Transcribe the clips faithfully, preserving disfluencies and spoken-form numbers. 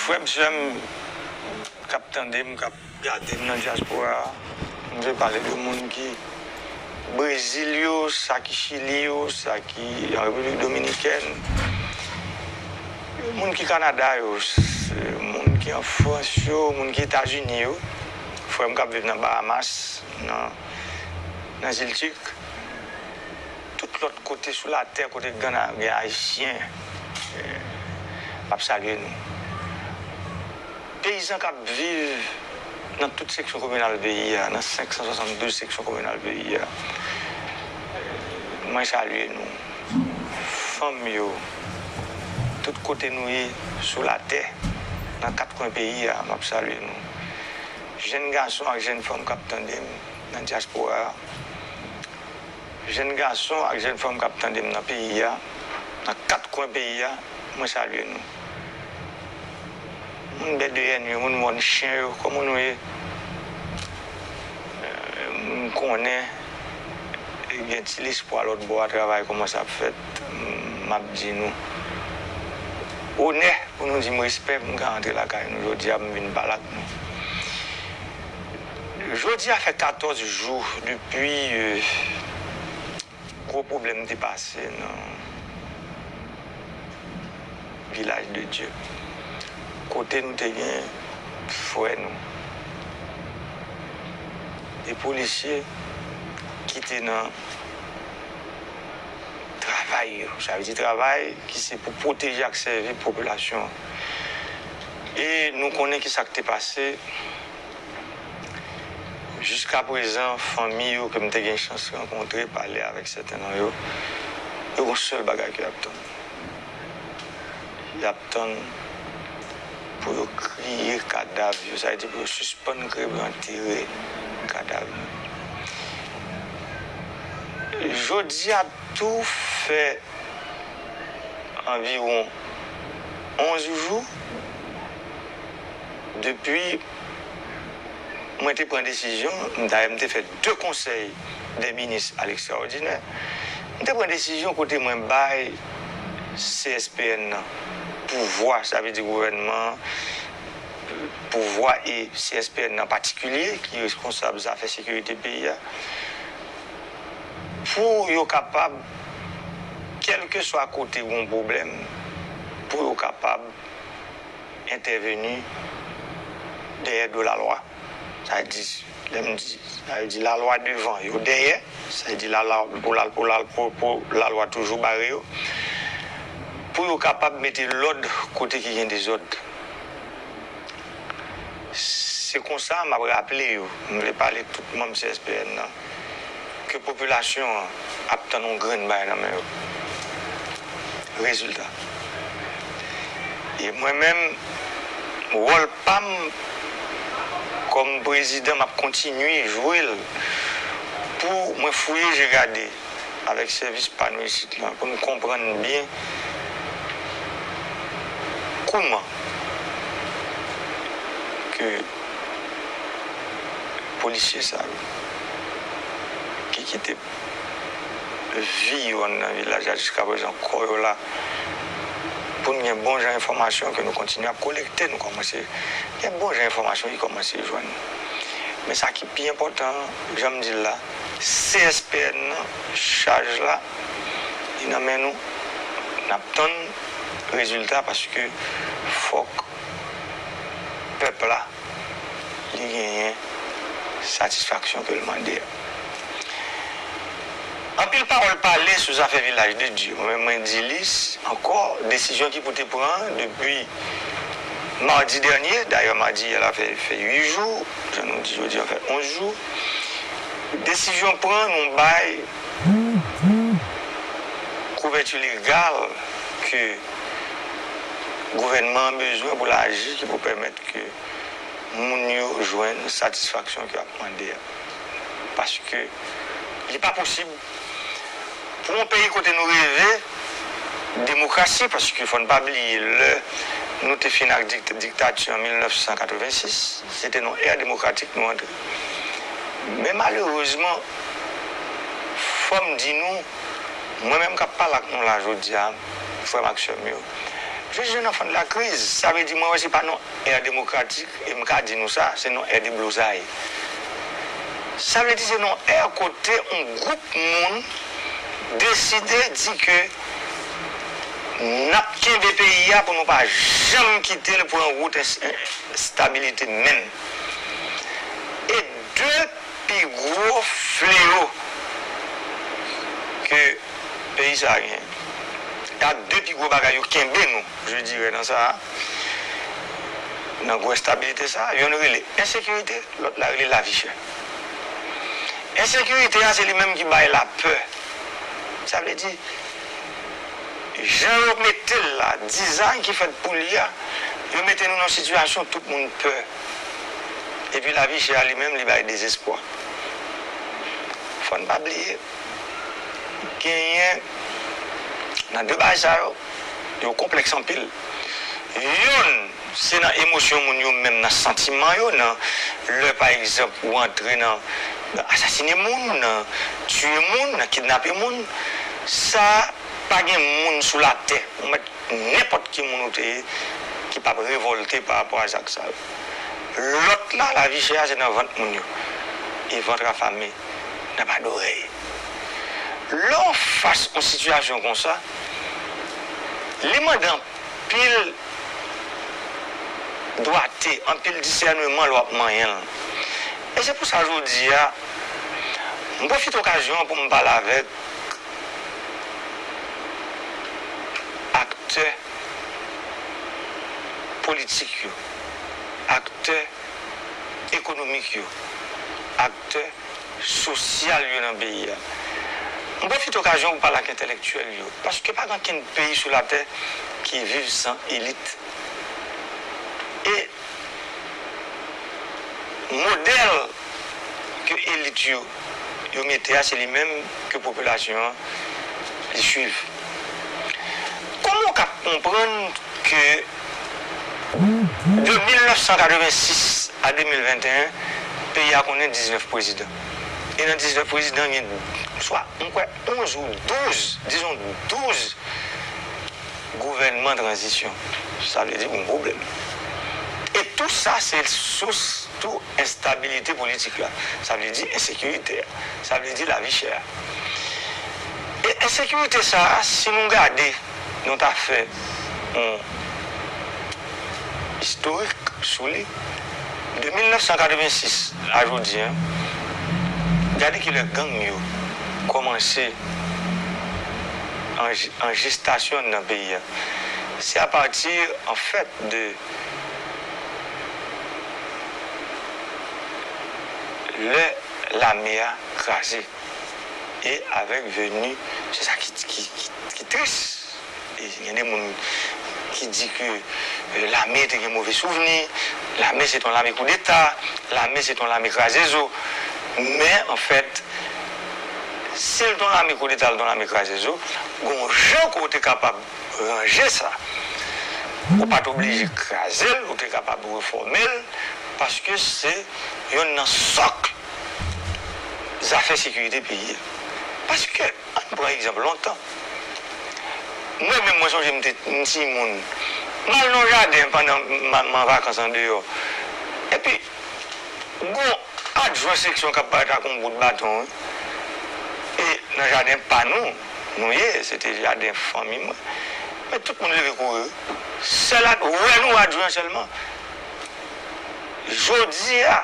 Frè m, sè m k ap tande m, k ap gade m nan dyaspora a, m vle pale de moun ki Brezil yo, sa ki Chili yo, sa ki an Repiblik Dominikèn, moun ki Kanada yo, s- moun ki an Frans yo, moun ki Etazini yo, frè m k ap viv nan Bahamas, nan, nan Zil Tik, tout lòt kote sou latè kote gen, gen Ayisyen, eh, m ap salye nou. Peyizan k ap viv nan tout seksyon kominal peyi a, nan senk san swasanndouz seksyon kominal peyi a, mwen salye nou. Fanm yo, tout kote nou ye sou latè, nan kat kwen peyi a, m ap salye nou. Jèn gason ak jèn fanm k ap tande m nan dyaspora a, jèn gason ak jèn fanm k ap tande m nan peyi a, nan kat kwen peyi a, mwen salye nou. Moun B D N yo, moun mòn chen yo, kòman nou ye? Eh, m konnen gen ti lespwa lòt bò a, travay kòmanse ap fèt. M ap di nou onè pou nou di m respè pou m ka antre lakay nou jodi a, pou m vin pale ak nou. Jodi a fè katòz jou depi, eh, gwo pwoblèm te pase nan Vilaj de Dye, kote nou te gen frè nou, de polisye ki te nan travay yo, sa vle di travay ki se pou pwoteje ak sèvi popilasyon an. E nou konnen ki sa k te pase. Jiskaprezan, fanmi yo ke m te gen chans rankontre, pale avèk sèten nan yo, yo gon sèl bagay ke y ap tann. Y ap tann pou yo kriye kadav yo, sa vle di pou yo sispann kriye, pou yo antere kadav yo. Jodi a tou fè anviwon onz jou depi mwen te pran desizyon, dayè m te fè de konsèy de minis a lekstraòdinè, m te pran desizyon kote mwen bay C S P N nan pouvwa, sa vle di gouvènman an, pouvwa e C S P N nan patikilye ki reskonsab zafè sekirite peyi a, pou yo kapab, kèlkeswa kote gon pwoblèm, pou yo kapab entèveni dèyè do lalwa. Sa vle di, lè m di, sa vle di lalwa devan, yo dèyè, sa vle di lalwa, pou lal-, pou lal-, pou, pou lalwa toujou bare yo, pou yo kapab mete lòd kote ki gen dezòd. Se konsa m ap raple yo, m vle pale tout manm C S P N nan, ke popilasyon an ap tann yon grenn bagay nan men yo. Rezilta. E mwen menm, wòl pa m kòm prezidan, m ap kontinye jwe l pou mwen fouye je gade avèk sèvis pa nou isit lan pou n konprann byen kouman ke polisye sa yo ki kite vi yo anndan vilaj la jiskaprezan, kò yo la, pou n gen bon jan enfòmasyon ke nou kontinye ap kolekte, nou kòmanse gen bon jan enfòmasyon ki kòmanse jwenn. Men sa ki pi enpòtan, jan m di l la, C S P N nan, chaj la, li nan men nou. N ap tann rezilta paske fòk pèp la, li genyen satisfaksyon ke l mande a. Anpil pawòl pale sou zafè Vilaj de Dye. Mwen menm, mwen di li s- ankò, desizyon ki pou te pran depi madi dènye, dayè madi yè la fè, fè uit jou, jan nou di jodi a fè onz jou. Desizyon pran, nou bay kouvèti legal ke gouvènman an bezwen pou l aji, ki pou pèmèt ke moun yo jwenn satisfaksyon ke y ap mande a. Paske li pa posib pou yon peyi kote nou reve demokrasi, paske fò n pa bliye lè nou te fin ak dikt- diktati an mil nèf san katrevensis, se te nan ère demokratik nou antre. Men malerezman, fò m di nou, mwen menm k ap pale ak nou la jodi a, frè m ak sè m yo, Jezi Jean Enfant Lakriz, sa vle di, mwen wè se pa yon ère démocratique, e m ka di nou sa, se yon ère deblozay. Sa vle di se yon ère kote yon gwoup moun deside di ke n ap kenbe peyi a pou nou pa janm kite l pran wout ens-, enstabilite menm. E de pi gwo fleo ke peyi sa a genyen, ak de pi gwo bagay yo kenbe nou, je dirais, nan sa a, nan gwo enstabilite sa a, yonn rele ensekirite, lòt la rele lavi chè. Ensekirite a, se li menm ki bay lapè. Sa vle di, jan yo mete l la, dizay ki fèt pou li a, yo mete nou nan yon sitiyasyon tout moun pè. Epi lavi chè a li menm, li bay dezespwa. Fò n pa bliye, genyen nan de bagay sa yo, yo konplèks anpil. Yonn, se nan emosyon moun yo menm, nan santiman yo, nan lè, pa egzanp, ou antre nan, nan asasine moun, nan tiye moun, nan kidnape moun. Sa, pa gen moun sou latè, ou mèt nenpòt ki moun ou te ye, ki p ap revòlte pa rapò a zak sa yo. Lòt la, lavi chè a, se nan vant moun yo. E vant afame nan pa dorèy. Lè w fas yon sitiyasyon konsa, li mande anpil dwate, anpil disèneman lè w ap manyen l. E se pou sa jodi a, m pwofite okazyon an pou m pale avèk aktè politik yo, aktè ekonomik yo, aktè sosyal yo nan peyi a. M pwofite okazyon pou pale ak entèlektyèl yo, paske pa gen okenn peyi sou latè ki viv san elit. E modèl ke elit yo, yo mete a, se li menm ke popilasyon an, li swiv. Kòman w ka konprann ke de mil nèf san katrevensis a de mil venteyen, peyi a konnen diznèf prezidan? E nan diznèf prezidan, gen swa, m kwè, onz ou douz, dizon douz gouvènman tranzisyon. Sa vle di gon pwoblèm. E tou sa, se sous tou enstabilite politik la. Sa vle di ensekirite a. Sa vle di lavi chè a. E ensekirite sa a, si nou gade, nou ta fè yon istorik sou li, de mil nèf san katrevensis a jodi a, gade kilè gang yo kòmanse an, an jestasyon nan peyi a. Se apati, anfèt, de lè lame a kraze. E avèk veni, se sa ki, ki, ki, ki tris. E gen de moun ki di ke, e, lame te gen move souvni, lame se te yon lame koudeta, lame se te yon lame kraze zo. Men, anfèt, si l te yon lame koudeta, l te yon lame kraze zo, gon jan ke w te kapab ranje sa. Ou pa t oblije kraze l, ou te kapab refòme l, paske se yonn nan sòk zafè sekirite peyi a. Paske, ann pran egzanp lontan. Mwen menm, mwen sonje m te m timoun. M al nan jaden pandan m, m, m an vakans andeyò. Epi, gon adjwen seksyon k ap parèt ak yon bout baton, wi. E nan jaden pa nou, nou ye, se te jaden fanmi mwen. Men tout moun leve kouri, wi. Sèl ad-, wè nou adjwen sèlman. Jodi a,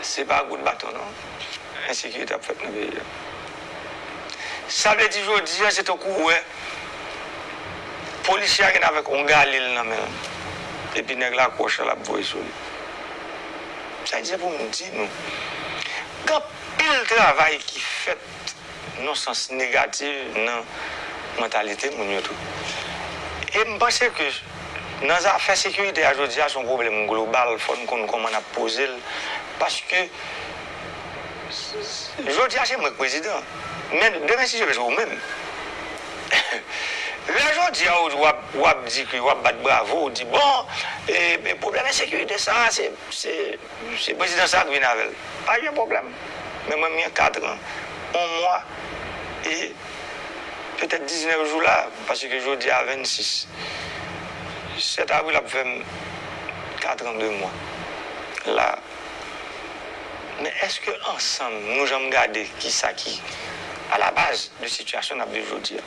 se pa gout baton, non. Ensekirite ap fèt nan peyi a. Sa vle di jodi a, se tankou w wè polisye a gen avèk yon galil nan men l. Epi nèg la ak wòch la, l ap voye sou li. Sa vle di, se pou m di nou, gen anpil travay ki fèt nan sans negatif nan mantalite moun yo tou. E m panse ke nan zafè sekirite a jodi a, se yon pwoblèm global, fò n konn kòman n ap poze l. Paske jodi a, se mwen k prezidan. Men demen, si Dye vle, se ou menm. Lè jodi a, w, w ap, w ap di ke, w ap bat bravo, w di, bon, e, e pwoblèm ensekirite sa, se, se, se prezidan sa k vin avè l. Pa gen pwoblèm. Men mwen, m gen kat an, yon mwa, e petèt diznèf jou la, paske jodi a vennsis. Sèt avril ap fè m kat an de mwa la. Men èske ansanm, nou janm gade kisa ki alabaz de sitiyasyon n ap viv jodi a?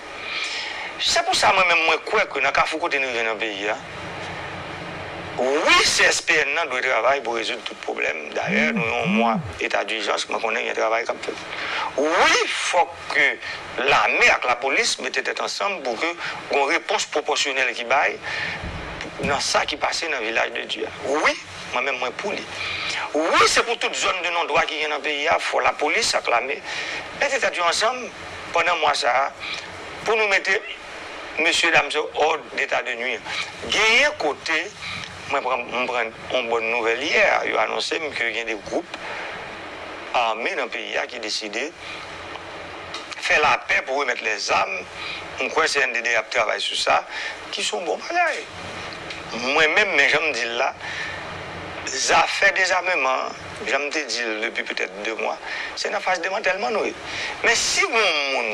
Se pou sa, mwen menm, mwen kwè ke nan kafou kote n rive nan peyi a, wi, C S P N nan dwe travay pou rezoud tout pwoblèm. Dayè, nou yon mwa eta dijans, mwen konnen gen travay k ap fèt. Wi, fòk ke lame ak lapolis mete tèt ansanm pou ke gon repons pwopòsyonèl ki bay nan sa ki pase nan Vilaj de Dye a. Wi, mwen menm, mwen pou li. Wi, se pou tout zòn de non dwa ki gen nan peyi a, fò lapolis ak lame mete tèt yo ansanm pandan mwa sa a pou nou mete mesye dam sa yo hors d'état de nuire. Genyen kote, mwen pran, m pran yon bòn nouvèl yè, yo anonse m ke gen de gwoup ame nan peyi a ki deside fè lapè pou remèt lèzam. M kwè C N D D ap travay sou sa, ki se yon bon bagay. Mwen menm, men jan m di l la, zafè dezameman an, jan m te di l depi petèt de mwa, se nan faz demantèlman nou ye. Men si gon moun,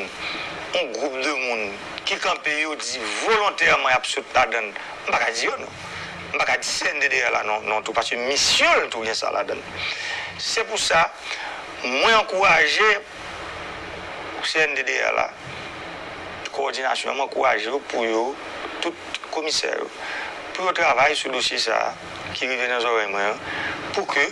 yon gwoup de moun ki kanpe, yo di volontèman y ap sot ladan l, m pa ka di yo non. M pa ka di C N D D A la non, non tou, paske misyon l tou gen sa ladan l. Se pou sa, mwen ankouraje C N D D A la, kowòdinasyon an, mwen ankouraje yo pou yo, tout komisè yo, pou yo travay sou dosye sa a ki rive nan zòrèy mwen an, pou ke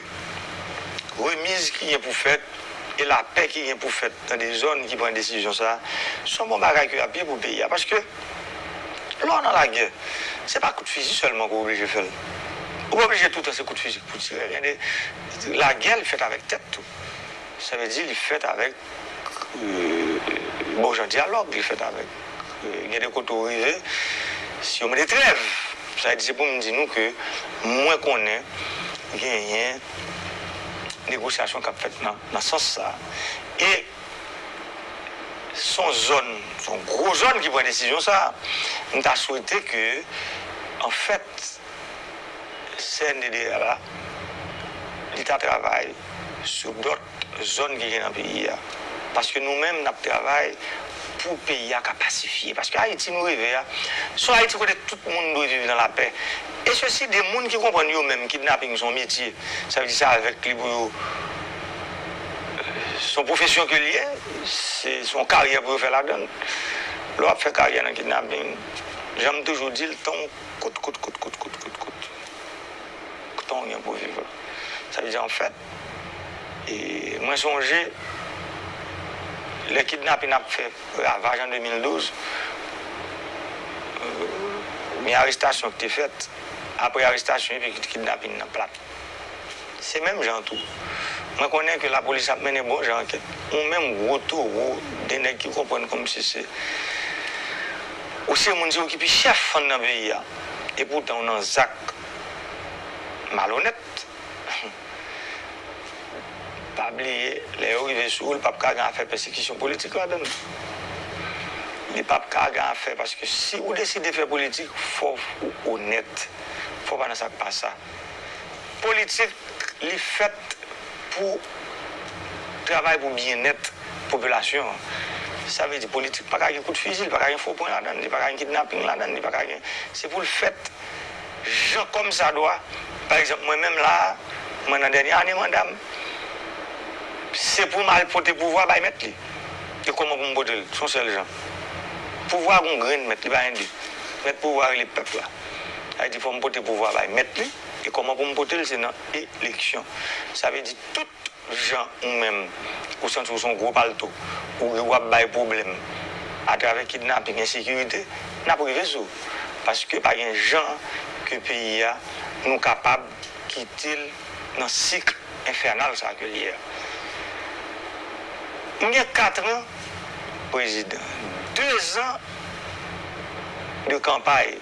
remiz ki gen pou fèt e lapè ki gen pou fèt nan de zòn ki pran desizyon sa a, se yon bon bagay ke y ap ye pou peyi a. Paske lè w nan lagè, se pa kout fizi sèlman ke w oblije fè l. Ou pa oblije toutan se kout fizi pou tire. Gen de lagè, li fèt avèk tèt tou. Sa vle di li fèt avèk, euh, bon jan dyalòg, li fèt avèk, euh, gen de kote w rive, si yo mande trèv. Sa vle di, se pou m di nou ke mwen konnen genyen negosyasyon k ap fèt nan, nan sans sa a. E se yon zòn, se yon gwo zòn ki pran desizyon sa a. M ta swete ke, anfèt, C N D D A la, li ta travay sou dòt zòn ki gen nan peyi a. Paske nou menm, n ap travay pou peyi a ka pasifye. Paske Ayiti nou reve a, se yon Ayiti kote tout moun dwe viv nan lapè. E sesi de moun ki konprann yo menm kidnaping se yon metye. Sa vle di se avèk li pou yo, se yon pwofesyon ke l ye, se, se yon karyè pou yo fè ladan l. Lè w ap fè karyè nan kidnaping, jan m toujou di l, tan w kout, kout, kout, kout, kout, kout, kout. Tan w gen pou viv la. Sa vle di, anfèt, e mwen sonje, lè kidnaping ap fè ravaj an de mil douz, euh, gen arestasyon ki te fèt. Apre arestasyon, epi kidnaping nan plat. Se menm jan tou. Mwen konnen ke lapolis ap mennen bon jan ankèt. Ou menm gwo towo, de nèg ki konprann kòmsi se ou se moun, se ou ki pi chèf anndan peyi a. E poutan ou nan zak malonèt. Pa bliye, lè yo rive sou ou, li p ap ka gen afè pèsekisyon politik ladan l. Li p ap ka gen afè, paske si ou deside fè politik, fò ou onèt. Fò w pa nan sa k pa sa. Politik, li fèt pou travay pou byennèt popilasyon an. Sa vle di politik pa ka gen kout fizi, li pa ka gen fo pwen ladan l, li pa ka gen kidnaping ladan l, li pa ka gen, se pou l fèt jan kòmsadwa. Pa egzanp, mwen menm la a, mwen nan dènye ane manda m, se pou m al pote pouvwa bay mèt li. E kòman pou m pote l? Se yon sèl jan. Pouvwa gon grenn mèt, li pa gen de. Mèt pouvwa rele pèp la. Sa vle di fò m pote pouvwa bay mèt li. E kòman pou m pote l? Se nan eleksyon. Sa vle di tout jan ou menm, ou santi w se yon gwo palto, ou, w ap bay pwoblèm atravè kidnaping, ensekirite, n ap rive sou ou. Paske pa gen jan ke peyi a, nou kapab kite l nan sik enfènal sa ke l ye a. M gen kat an prezidan, de zan de kanpay,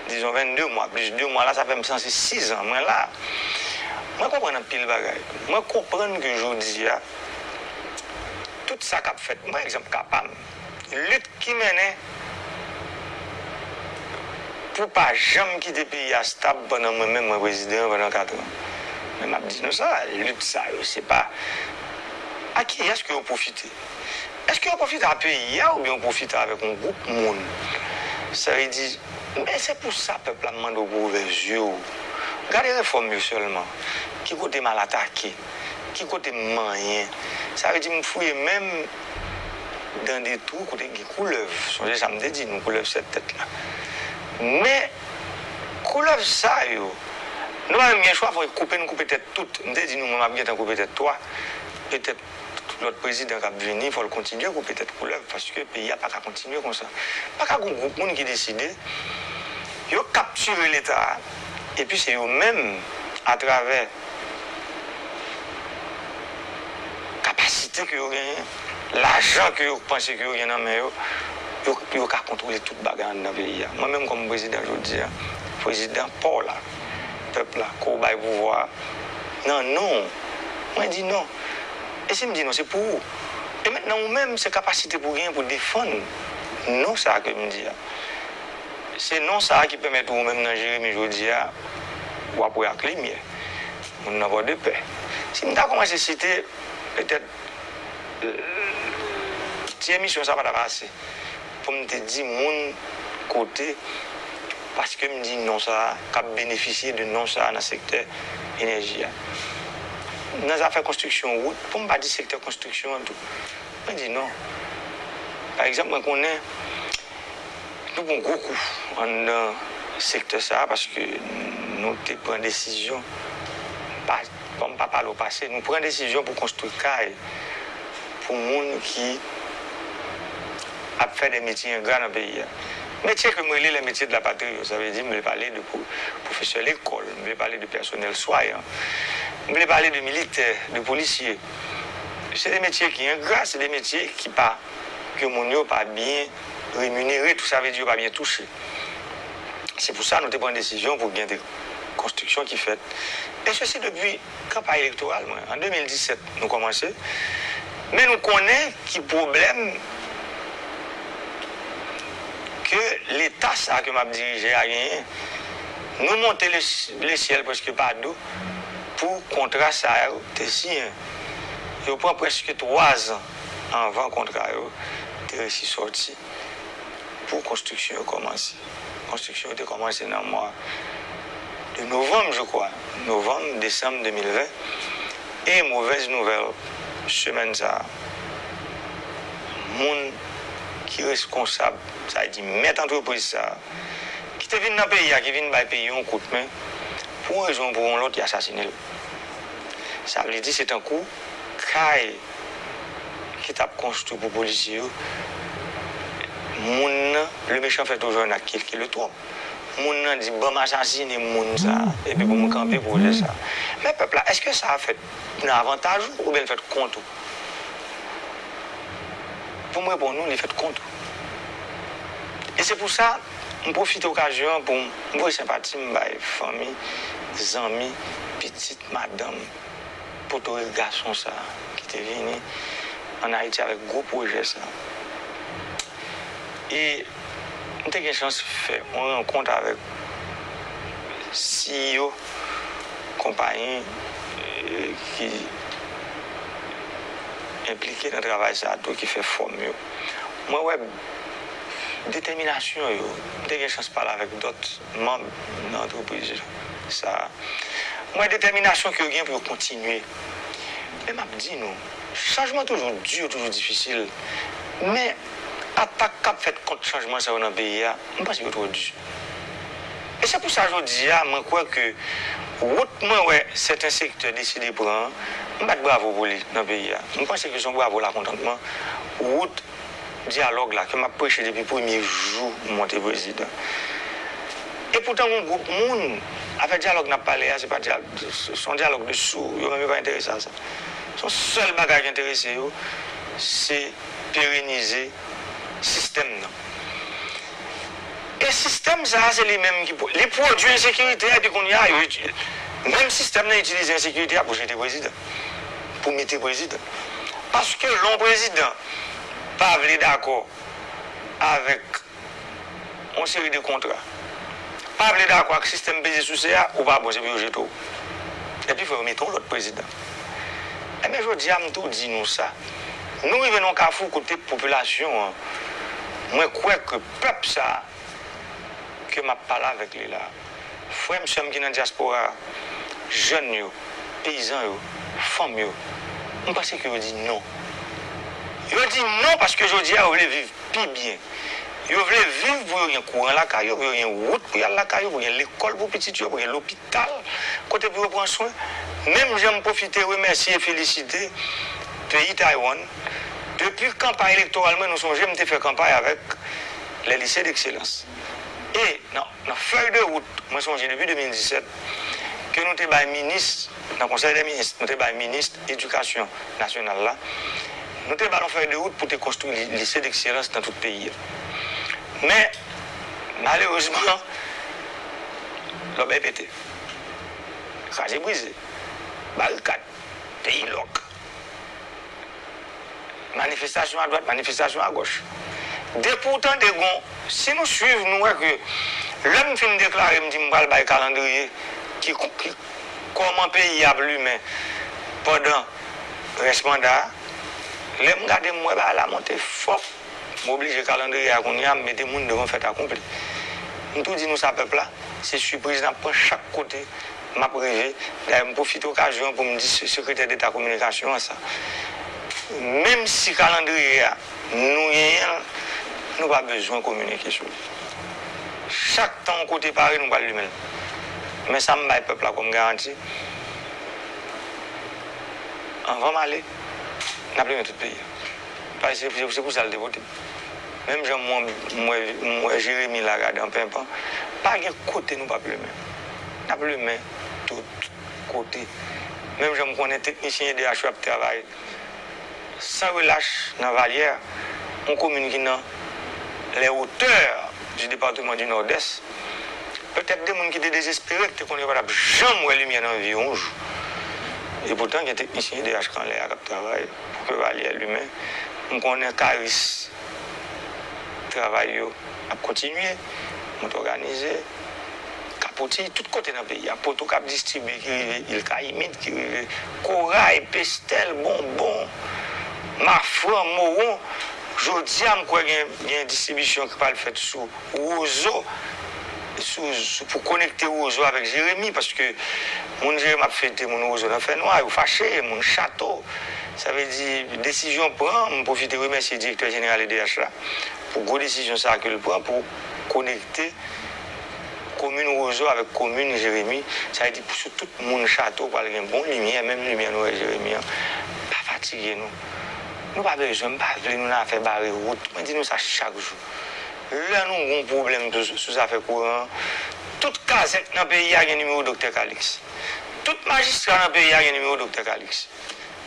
dizon vennde mwa, plis de mwa la, sa fè m sanse sizan mwen la. Mwen konprann anpil bagay. Mwen konprann ke jodi a, tout sa k ap fèt, mwen egzanp ka pa m, lit ki mennen pou pa janm kite peyi a stab pandan mwen menm mwen prezidan an pandan kat an. Men m ap di nou sa, lit sa yo, se pa A kiyès ke yo pwofite? Èske yo pwofite a peyi a oubyen yo pwofite avèk yon gwoup moun? Sa vle di, men se pou sa pèp la mande w pou ouvè zye w. Gade refòm yo sèlman. Ki kote m al atake? Ki kote m manyen? Sa vle di m fouye men m dan de twou kote gen koulèv. Sonje sa m te di nou, koulèv sèt tèt la. Men koulèv sa yo, nou pa menm gen chwa, fò koupe n koupe tèt tout. M te di nou, mwen m ap gentan koupe tèt twa. Petèt lòt prezidan k ap vini, fò l kontinye koupe tèt koulèv, paske peyi a pa ka kontinye konsa. Pa ka gen yon gwoup moun ki deside, yo kaptire Leta a, epi se yo menm, atravè kapasite ke yo genyen, lajan ke yo panse ke yo gen nan men yo, yo, yo ka kontwole tout bagay anndan peyi a. Mwen menm kòm prezidan jodi a, prezidan pa w la, pèp la, ke w bay pouvwa a, nan non w, mwen di non. E si m di non, se pou ou. E mentnan ou menm, se kapasite pou w genyen pou defann non sa a ke m di a. Se non sa a ki pèmèt ou menm nan Jeremi jodi a, w ap wè ak limyè. Moun nan Pòdepè. Si m ta kòmanse site, petèt, ti emisyon sa pa t ap ase pou m te di moun kote, paske m di non sa a, k ap benefisye de non sa a nan sektè enèji a. Nan zafè konstriksyon wout, pou m pa di sektè konstriksyon an tou, mwen di non. Pa egzanp, mwen konnen nou pran gwo kou anndan sektè sa a, paske nou te pran desizyon, pa, bon, m pa pale w pase, nou pran desizyon pou konstwi kay pou moun ki ap fè de metye engra nan peyi a. Metye ke m rele les métiers de la patrie yo, sa vle di m vle pale de pwo-, pwofesè lekòl, m vle pale de pèsonèl swayan, m vle pale de militè, de polisye. Se de metye ki engra, se de metye ki pa, ke moun yo pa byen reminere, tou sa vle di yo pa byen touche. Se pou sa nou te pran desizyon pou gen de konstriksyon ki fèt. E sesi depi kanpay elektoral mwen. An de mil disèt, nou kòmanse. Men nou konnen ki pwoblèm ke Leta sa a ke m ap dirije a genyen. Nou monte le, lesyèl prèske pa do pou kontra sa yo te siyen. Yo pran prèske twazan anvan kontra yo te resi sòti pou konstriksyon yo kòmanse. Konstriksyon yo te kòmanse nan mwa de novanm, je crois. Novanm, desanm de mil ven. E movèz nouvèl semèn sa a, moun ki reskonsab, sa vle di mèt antrepriz sa a, ki te vin nan peyi a, ki vin bay peyi yon kout men, pou yon rezon ou pou yon lòt, y asasinen l. Sa vle di se tankou kay ki t ap konstwi pou polisye yo, moun nan, le méchant fait toujours un acte qu'il, qu'il le trompe. Moun nan di, "Ban m asasinen moun sa a, epi pou m kanpe pwojè sa a." Men pèp la, èske sa a fèt nan avantaj ou oubyen l fèt kont ou? Pou m reponn ou, li fèt kont ou. E se pou sa, m pwofite okazyon an pou m voye senpati m bay fanmi, zanmi, pitit, madanm, potorik gason sa a ki te vini ann Ayiti avèk gwo pwojè sa a. E m te gen chans fè yon rankont avèk C E O konpayi, eh, ki enplike nan travay sa a tou, ki fè fòm yo. Mwen wè detèminasyon yo. M te gen chans pale avèk dòt manm nan antrepriz sa a. Mwen wè detèminasyon ke yo gen pou yo kontinye. Men m ap di nou, chanjman toujou di, toujou difisil. Men atak k ap fèt kont chanjman sa yo nan peyi a, m panse yo twò di. E se pou sa jodi a, mwen kwè ke wout mwen wè sèten sektè deside pran an, m bat bravo pou li nan peyi a. M panse ke se yon bravo lakontantman. Wout dyalòg la ke m ap preche depi premye jou m monte prezidan. E poutan, yon gwoup moun, afè dyalòg n ap pale a, se pa dyal-, se yon dyalòg de sou, yo menm yo pa enterese a sa. Se yon sèl bagay ki enterese yo, se perenize sistèm nan. E sistèm sa a, se li menm ki pwo-, li pwodui ensekirite, epi kounye a, yo iti-, menm sistèm nan itilize ensekirite a pou jete prezidan, pou mete prezidan. Paske lè yon prezidan pa vle dakò avèk yon seri de kontra, pa vle dakò ak sistèm peze souse a, ou pa bon, se pou yo jete w. Epi fò yo mete yon lòt prezidan. Ebyen, jodi a, m tou di nou sa. Nou rive nan yon kafou kote popilasyon an, mwen kwè ke pèp sa a ke m ap pale avèk li la, frè m, sè m ki nan dyaspora a, jèn yo, peyizan yo, fanm yo, m panse ke yo di non. Yo di non paske jodi a yo vle viv pi byen. Yo vle viv pou yo gen kouran lakay yo, pou yo gen wout pou y al lakay yo, pou gen lekòl pou pitit yo, pou gen lopital kote pou yo pran swen. Menm jan m pwofite remèsye e felisite peyi Taiwan. Depi kanpay elektoral mwen, nou sonje m te fè kanpay avèk les lycées d'excellence. E nan, nan fèy de wout, mwen sonje depi de mil disèt, ke nou te bay minis, nan Konsèy dè Minis, nou te bay minis edikasyon nasyonal la, nou te ba l yon fèy de wout pou te konstwi li- lise dekselans nan tout peyi a. Men, malerezman, lòbèy pete. Kraze brize. Barikad. Peyi lòk. Manifestasyon adwat, manifestasyon agòch. Depi w tande gon, si nou swiv, nou wè ke lè m fin deklare, m di m pral bay kalandriye ki, ki kòman peyi a ap limen pandan rès manda a. Lè m gade, m wè bagay la monte fò. M oblije kalandriye a kounye a, m mete moun devan fèt akonpli. M tou di nou sa, pèp la, se sipriz n ap pran chak kote m ap rive. Dayè, m pwofite okazyon an pou m di se- sekretè deta kominikasyon an sa. Menm si kalandriye a, nou genyen l, nou pa bezwen kominike sou li. Chak tan yon kote pare, nou pral limen l. Men sa m bay pèp la kòm garanti, anvan m ale, n ap limen tout peyi a. Paske se, se, se pou sa l te vote m. Menm jan m wè, m wè, m wè Jeremi la gade an penpan, pa gen kote nou p ap limen. N ap limen tout kote. Menm jan m konnen teknisyen E D H yo ap travay san relach nan Valyè, yon komin ki nan les hauteurs du département du Nord-Est. Petèt de moun ki te dezespere, ki te konnen yo pa t ap janm wè limyè nan vi yo yon jou. E poutan, gen teknisyen E D H k anlè a k ap travay pou ke Valyè limen. M konnen Karis, travay yo ap kontinye, Mont Òganize, Kapoti, tout kote nan peyi a. Poto k ap distribye, ki rive Il Kayimit, ki rive Koray, Pestèl, Bonbon, Mafran, Mowon. Jodi a, m kwè gen, gen distribisyon ki pral fèt sou Wozo, sou, sou, pou konekte Wozo avèk Jeremi, paske moun Jeremi ap fete moun Wozo nan fènwa, yo fache, moun Chato. Sa vle di, desizyon pran, m pwofite remèsye direktè jeneral E D H la pou gwo desizyon sa a ke l pran pou konekte komin Wozo avèk komin Jeremi. Sa vle di, pou sou tout moun Chato pral gen bon limyè, menm limyè nou wè Jeremi an. Pa fatige nou. Nou pa bezwen, m pa vle nou nan afè bare wout. Mwen di nou sa chak jou. Lè nou gon pwoblèm sou, sou zafè kouran an, tout kazèk nan peyi a gen nimewo Doktè Calix. Tout majistra nan peyi a gen nimewo Doktè Calix.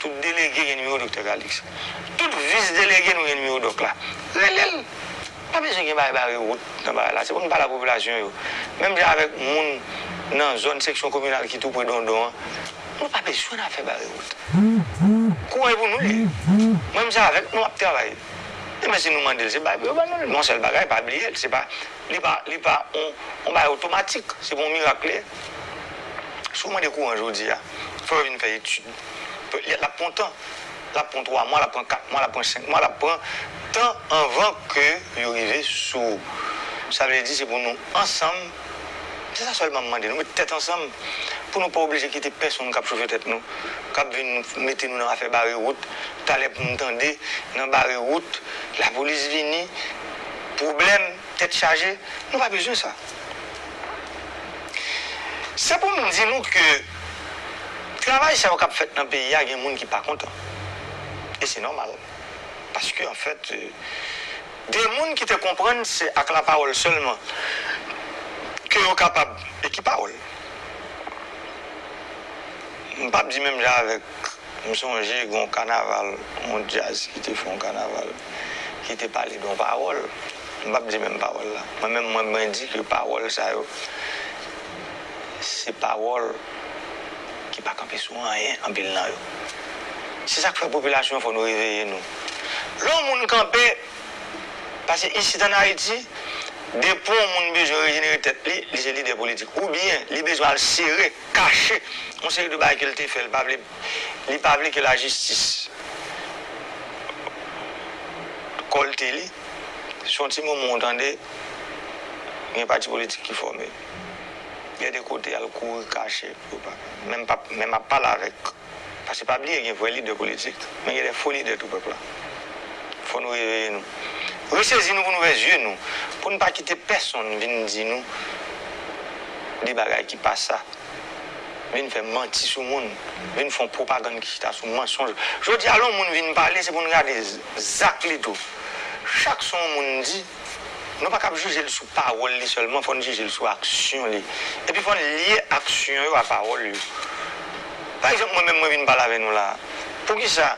Tout delege gen nimewo Doktè Calix. Tout vis delege nou gen nimewo Dòk la. Rele l. Pa bezwen gen bagay bare wout nan bagay la. Se pou nou pale a popilasyon yo. Menm jan avèk moun nan zòn seksyon kominal ki tou pre Dondon an, nou pa bezwen nan afè bare wout. Kouran e pou nou li ye. Mwen menm se avèk nou ap travay. Demen si nou mande l, se bay pou yo ban nou l. Men yon sèl bagay, pa bliye l, se pa, li pa, li pa on, on bagay otomatik. Se pa on mirak li ye. Si w mande kouran jodi a, fò yo vin fè etid. L ap pran tan. L ap pran twa mwa, l ap pran kat mwa, l ap pran senk mwa, l ap pran tan anvan ke yo rive sou ou. Sa vle di se pou nou ansanm, se sa sèlman m mande nou, met tèt ansanm pou nou pa oblije kite pèsonn k ap chofe tèt nou, k ap vin mete nou nan afè bare wout. Talè pou m tande nan bare wout, lapolis vini, pwoblèm, tèt chaje, nou pa bezwen sa. Se pou m di nou ke travay sa yo k ap fèt nan peyi a, gen moun ki pa kontan. E se nòmal. Paske, anfèt, euh, de moun ki te konprann se ak lapawòl sèlman ke yo kapab, e ki pawòl? M p ap di menm jan avèk, m sonje gen yon kanaval, yon djaz ki te fè yon kanaval, ki te pale de yon pawòl. M p ap di menm pawòl la. Mwen menm, mwen, mwen di ke pawòl sa yo, se pawòl ki pa kanpe sou anyen, anpil nan yo. Se sa k fè popilasyon fò nou reveye nou. Lè yon moun kanpe, paske isit ann Ayiti, depi yon moun bezwen rejenere tèt li, li se lidè politik. Oubyen, li bezwen al sere, kache yon seri de bagay ke l te fè, l pa vle Li pa vle ke lajistis kòlte li. Se yon ti moman, w tande, gen pati politik ki fòme. Gen de kote al kouri kache pou pa. Menm pa, menm ap pale avèk. Paske pa bliye gen vrè lidè politik, men gen de fo lidè tou pèp la. Fò nou reveye nou. Resezi nou pou n ouvè zye nou. Pou n pa kite pèsonn vin di nou de bagay ki pa sa. Vin fè manti sou moun, vin fè yon pwopagann ki chita sou mansonj. Jodi a, lè yon moun vin pale, se pou n gade z-, zak li tou. Chak sa yon moun di, nou pa kab jije l sou pawòl li sèlman, fò n jije l sou aksyon li. Epi fò n lye aksyon yo a pawòl yo. Pa egzanp, mwen menm, mwen vin pale avè nou la a. Poukisa,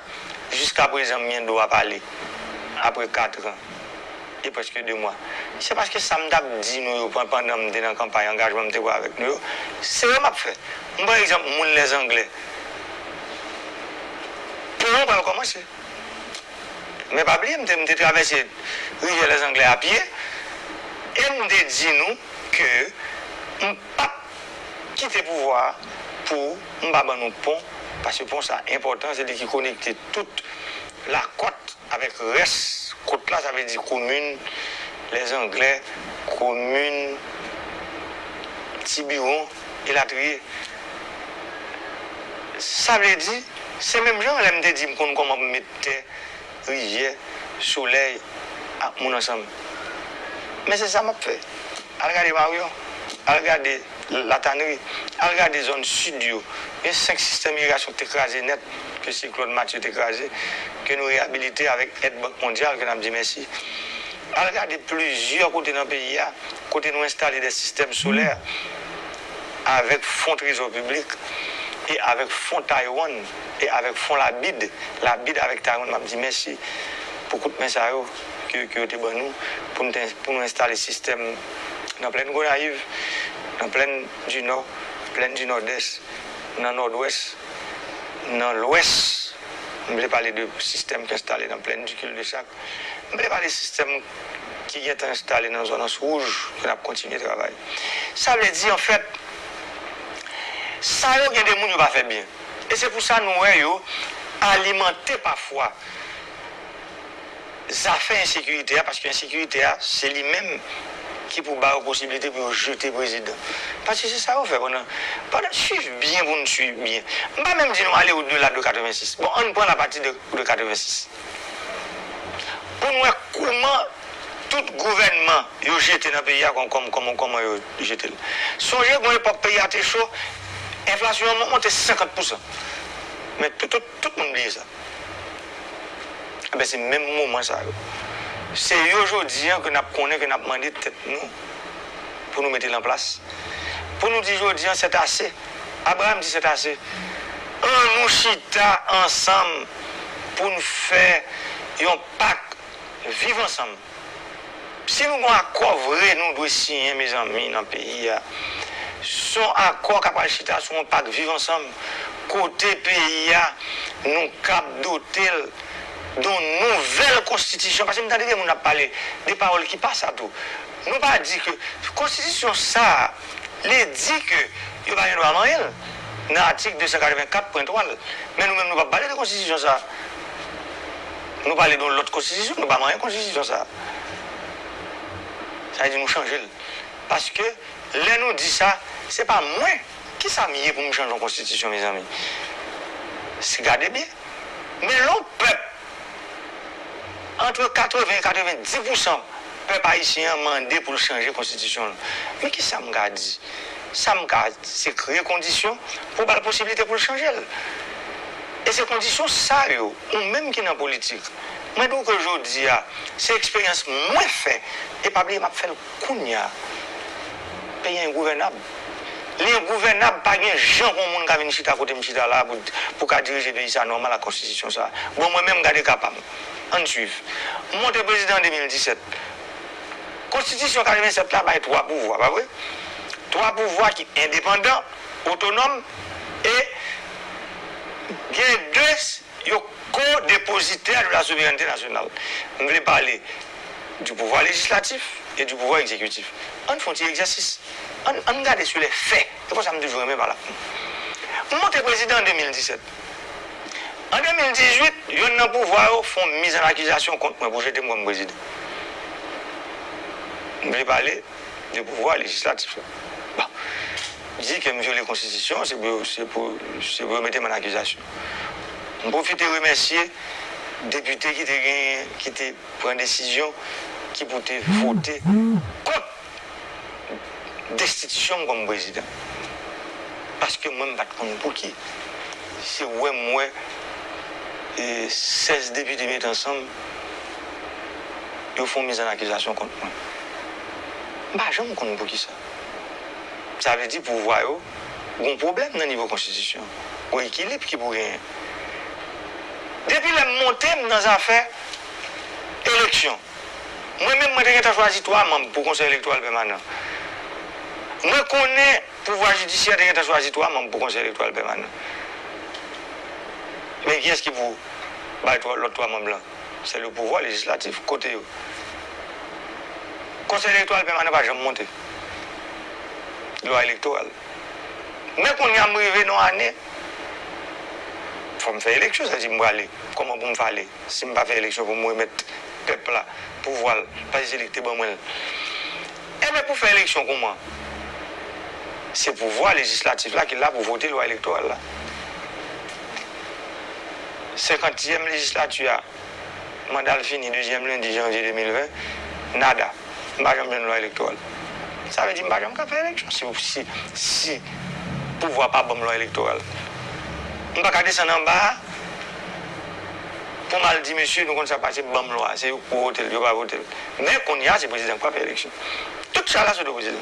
jiskaprezan, m gen dwa pale apre katran? E prèske de mwa. Se paske sa m t ap di nou yo pan-, pandan m te nan kanpay angajman m te pran avèk nou yo, se yo m ap fè. M pran egzanp moun Lèzanglè. Pon an pral kòmanse. Men pa bliye, m te, m te travèse rivyè Lèzanglè a pye, e m te di nou ke m p ap kite pouvwa a pou m pa ban nou pon, paske pon sa enpòtan, se li ki konekte tout lakòt avèk rès kot la, sa vle di komin Lèzanglè, komin Tibiwon, elatriye. Sa vle di, se menm jan lè m te di m konn kòman pou m met tè, rivyè, solèy ak moun ansanm. Men se sa m ap fè. Al gade Maryon, al gade Latanri, al gade zòn sid yo. Gen senk sistèm irigasyon ki te kraze nèt, ke siklòn Matye te kraze, ke nou reyabilite avèk èd Bank Mondyal, ke n ap di mèsi. Al gade plizyè kote nan peyi a, kote nou enstale de sistèm solè avèk fon Trezò Piblik e avèk fon Taiwan e avèk fon Labid. Labid avèk Taiwan, m ap di mèsi pou kout men sa yo ke, ke yo te ban nou pou nou te, pou nou enstale sistèm nan plèn Gonayiv, nan plèn di Nò, plèn di Nòdès, nan Nòdwès, nan Lwès. M vle pale de sistèm ki enstale nan plèn di Kildesak. M vle pale sistèm ki gentan enstale nan zòn Anse Rouge, ke n ap kontinye travay. Sa vle di, anfèt, sa yo gen de moun yo pa fè byen. E se pou sa nou wè yo alimante pafwa zafè ensekirite a, paske ensekirite a, se li menm ki pou ba yo posiblite pou yo jete prezidan. Paske se sa yo fè pandan, pandan, swiv byen pou n swiv byen. M pa menm di nou ale odela de katrevensis. Bon, ann pran lapati de, de katrevensis. Pou n wè kòman tout gouvènman yo jete nan peyi a, kòm, kòm, kòm, kòman yo jete l. Sonje, gon epòk peyi a te cho, enflasyon an mon-, monte senkant pousan. Men tout, tout, tout moun bliye sa. Enben, se menm moman sa yo. Se yo jodi a ke n ap konnen, ke n ap mande tèt nou pou nou mete l an plas. Pou nou di jodi a, c'est assez. Abraham di c'est assez. An nou chita ansanm pou n fè yon pak viv ansanm. Si nou gon akò vre nou dwe siyen, mezanmi, nan peyi a, se yon akò k ap al chita sou yon pak viv ansanm, kote peyi a, nou kab dote l de yon nouvèl konstitisyon. Paske m tande de moun ap pale de pawòl ki pa sa tou. Nou pa di ke konstitisyon sa a, li di ke yo pa gen dwa manyen l nan atik de san katrevenkat pwen twa l. Men nou menm, nou p ap pale de konstitisyon sa a. Nou pale de yon lòt konstitisyon, nou pa manyen konstitisyon sa a. Sa vle di nou chanje l. Paske lè nou di sa, se pa mwen. Kisa m ye pou m chanje yon konstitisyon, mezanmi? Si gade byen. Men lè yon pèp, antre katreven e katrevendis pousan pèp ayisyen an mande pou l chanje konstitisyon l. Men kisa m ka di? Sa m ka, se kreye kondisyon pou ba l posiblite pou l chanje l. E se kondisyon sa yo, ou menm ki nan politik, mwen di w ke jodi a, se eksperyans mwen fè, e pa bliye m ap fè l kounye a. Peyi a engouvènab. Li engouvènab, pa gen jan pou yon moun ka vin chita kote m chita la pou, pou ka dirije peyi sa nòmal ak konstitisyon sa. Bon, mwen menm, gade ka pa m. Ann swiv. M monte prezidan an de mil disèt. Konstitisyon katrevennsèt la bay twa pouvwa, pa vre? Twa pouvwa ki endepandan, otonòm, e gen de, yo ko-depozitè de la souverènte nasyonal. M vle pale du pouvoir législatif et du pouvoir exécutif. Ann fè yon ti egzèsis. Ann, ann gade sou lè fè. Se konsa m toujou renmen pale ak moun. M monte prezidan an de mil disèt. Dizwit, yonn nan pouvwa yo fè yon miz an akizasyon kont mwen pou jete m kòm prezidan. M vle pale de pouvwa lejislatif la. Bon. Di ke m vyole konstitisyon, se pou, se pou, se pou yo mete m an akizasyon. M pwofite remèsye depite ki te genyen, ki te pran desizyon ki pou te vote kont destitisyon m kòm prezidan. Paske mwen, m pa t konn pou ki. Se wè m wè, e, sèz depite mete ansanm, yo fè yon miz an akizasyon kont mwen. M pa janm konn pou ki sa. Sa vle di pouvwa yo, gon pwoblèm nan nivo konstitisyon. Gon ekilib ki pou genyen. Depi lè m monte, m nan zafè eleksyon. Mwen menm, mwen te gentan chwazi twa manm pou Konsèy Elektoral Pèmanan. Mwen konnen pouvwa jidisyè te gentan chwazi twa manm pou Konsèy Elektoral Pèmanan. Men kiyès ki pou bay twa, lòt twa manm lan? Se le pouvwa lejislatif. Kote yo? Konsèy Elektoral Pèmanan pa janm monte. Lwa elektoral. Men kounye a m rive nan yon ane, fò m fè eleksyon, sa di m prale. Kòman pou m fè ale? Si m pa fè eleksyon pou m remèt pèp la pouvwa l, paske se li ki te ban mwen l. Enben, pou fè eleksyon kòman? Se pouvwa lejislatif la ki la pou vote lwa elektoral la. Senkantyèm lejislati a, manda l fini dezyèm lendi janvye de mil ven, nada. M pa janm jwenn lwa elektoral. Sa vle di m pa janm ka fè eleksyon si, si, si pouvwa pa ban m lwa elektoral. M pa ka desann anba a pou m al di mesye, nou konn sa k pase, ban m lwa a, se yo k pou vote l, yo pa vote l. Men kounye a, se prezidan k pral fè eleksyon. Tout sa la sou do prezidan.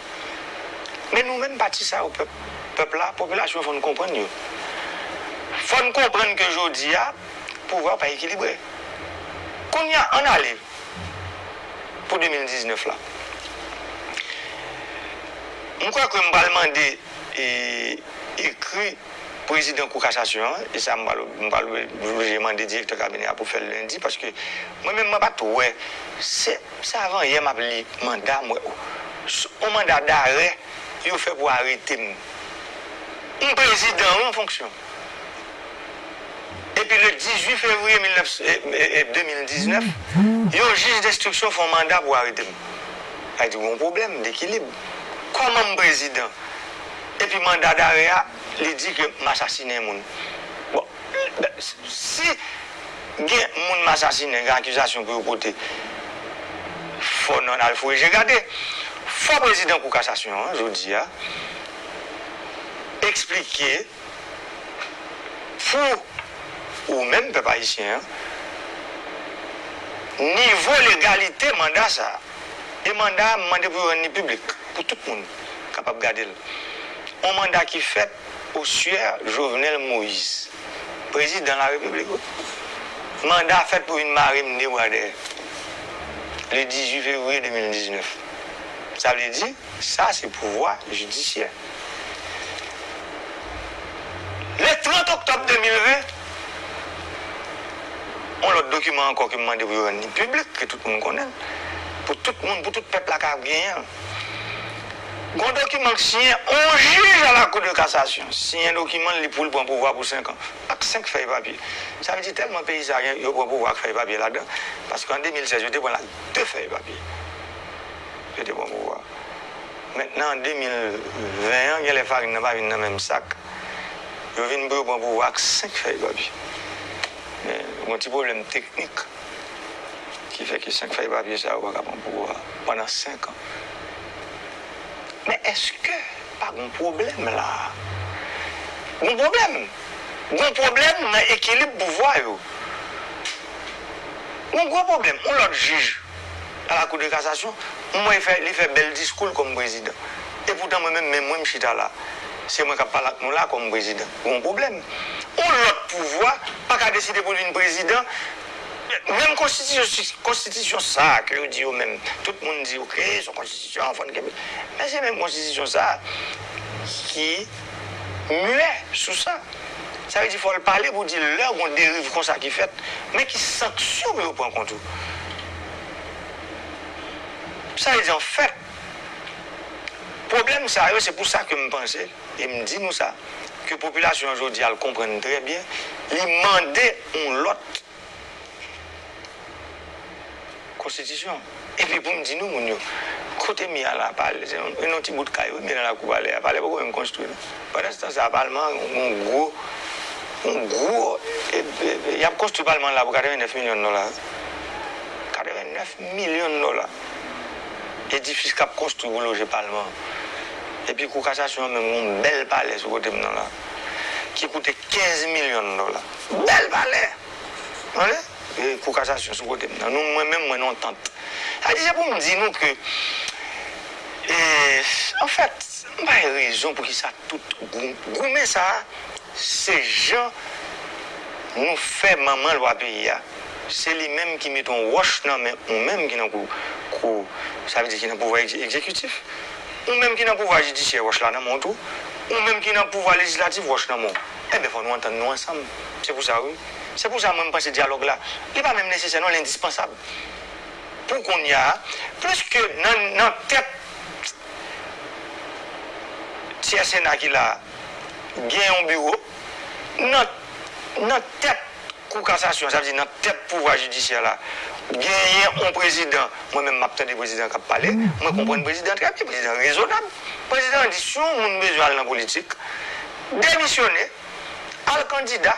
Men nou menm pati sa yo, pèp, pèp la, popilasyon, fò n konprann yo. Fò n konprann ke jodi a, pouvwa pa ekilibre. Kounye a, ann ale pou de mil diznèf la. M kwè ke m pral mande, e, ekri prezidan Kou Kasasyon an, e sa m pral, m pral oblije mande direktè kabinè a pou fè l lendi, paske mwen menm, mwen pa t wè, se, se avan yè m ap li manda, m wè, o, s-, on manda darè yo fè pou arete m. M prezidan, wi, an fonksyon. Epi le dizuit fevriye mil nèf, e, e, e, de mil diznèf, yon jij denstriksyon fè yon manda pou arete m. Sa vle di gon pwoblèm dekilib. Kòman m prezidan? Epi manda darè a, li di ke m asasinen moun. Bon, si gen moun m asasinen, gen akizasyon pou yo pote, fò n al foure je gade. Fò prezidan Kou Kasasyon an, jodi a, eksplike pou ou menm, pèp ayisyen an, nivo legalite manda sa a. E manda a, m mande pou yo rann li piblik, pou tout moun kapab gade l. On manda ki fèt au siège Jovenel Moïse, prezidan larepiblik, wi. Manda a fèt pou vin mare m de bra dèyè, le dizuit fevriye de mil diznèf. Sa vle di, sa se pouvwa jidisyè. Le trant oktòb de mil ven, yon lòt dokiman ankò ke m mande pou yo rann li piblik, ke tout moun konnen l, pou tout moun, pou tout pèp la ka genyen l. Gon dokiman k siyen, yon jij a la Cour de cassation siyen dokiman li pou l pran pouvwa pou senk an, ak senk fèy papye. Sa vle di tèlman peyi sa a gen, yo pran pouvwa ak fèy papye ladan, paske an de mil sèz, yo te pran l ak de fèy papye. Yo te pran pouvwa. Mentnan, an de mil ven an, genlè farin nan pa vin nan menm sak. Yo vin pou yo pran pouvwa ak senk fèy papye. Men, gon ti pwoblèm teknik ki fè ke senk fèy papye sa yo pa ka pran pouvwa pandan senk an. Men èske pa gon pwoblèm la a? Gon pwoblèm. Gon pwoblèm nan ekilib pouvwa yo. Gon gwo pwoblèm. Yon lòt jij a la Cour de cassation, m wè li fè, li fè bèl diskou l kòm prezidan. Epoutan mwen menm, men mwen m chita la. Se mwen k ap pale ak nou la kòm prezidan. Gon pwoblèm. Yon lòt pouvwa pa ka deside pou l vin prezidan. Menm konstitisyon, konstitisyon sa a ke yo di yo menm, tout moun di, oke, se yon konstitisyon, fò n kenbe. Men se menm konstitisyon sa a ki muet sou sa. Sa vle di fò l pale pou di lè gon deriv konsa ki fèt, men ki sanksyon pou yo pran kont ou. Sa vle di anfèt, pwoblèm sa yo, se pou sa ke m panse, e m di nou sa, ke popilasyon an jodi a l konprann trè byen, li mande yon lòt konstitisyon. Epi pou m di nou, moun yo, kote m ye a la, palè, se yon, yon ti bout kay wi m ye nan lakou palè a. Palè poko menm konstwi non. Pandan se tan sa a, palman an yon gwo, yon gwo, e, e, e, y ap konstwi palman an la pou katrevennèf milyon dola. Katrevennèf milyon dola. Edifis k ap konstwi pou loje palman an. Epi kou kasasyon an menm yon bèl palè sou kote m nan la, ki koute kenz milyon dola. Bèl palè! Tande? E kou kasasyon sou kote m nan. Nou, mwen menm, mwen nan yon tant. Sa di, se pou m di nou ke, e, anfèt, m pa gen rezon pou ki sa tout gou-, goumen sa a, se jan nou fè manman lwa peyi a. Se li menm ki mete yon wòch nan men ou menm ki nan kou, kou, sa vle di ki nan pouvwa egze-, egzekitif. Ou menm ki nan pouvwa jidisyè, wòch la nan men w tou. Ou menm ki nan pouvwa lejislatif, wòch nan men w. Enben, fò nou antann nou ansanm. Se pou sa, wi. Se pou sa, mwen, m panse dyalòg la, li pa menm nesesè, non, l endispansab. Pou kounye a, pliske nan, nan tèt Tyè Sena ki la, gen yon biwo, nan, nan tèt Kou Kasasyon, sa vle di nan tèt pouvwa jidisyè la, genyen yon prezidan. Mwen menm, m ap tande prezidan k ap pale, mwen konprann prezidan trè byen, prezidan rezonab. Prezidan an di, si yon moun bezwen al nan politik, demisyone, al kandida.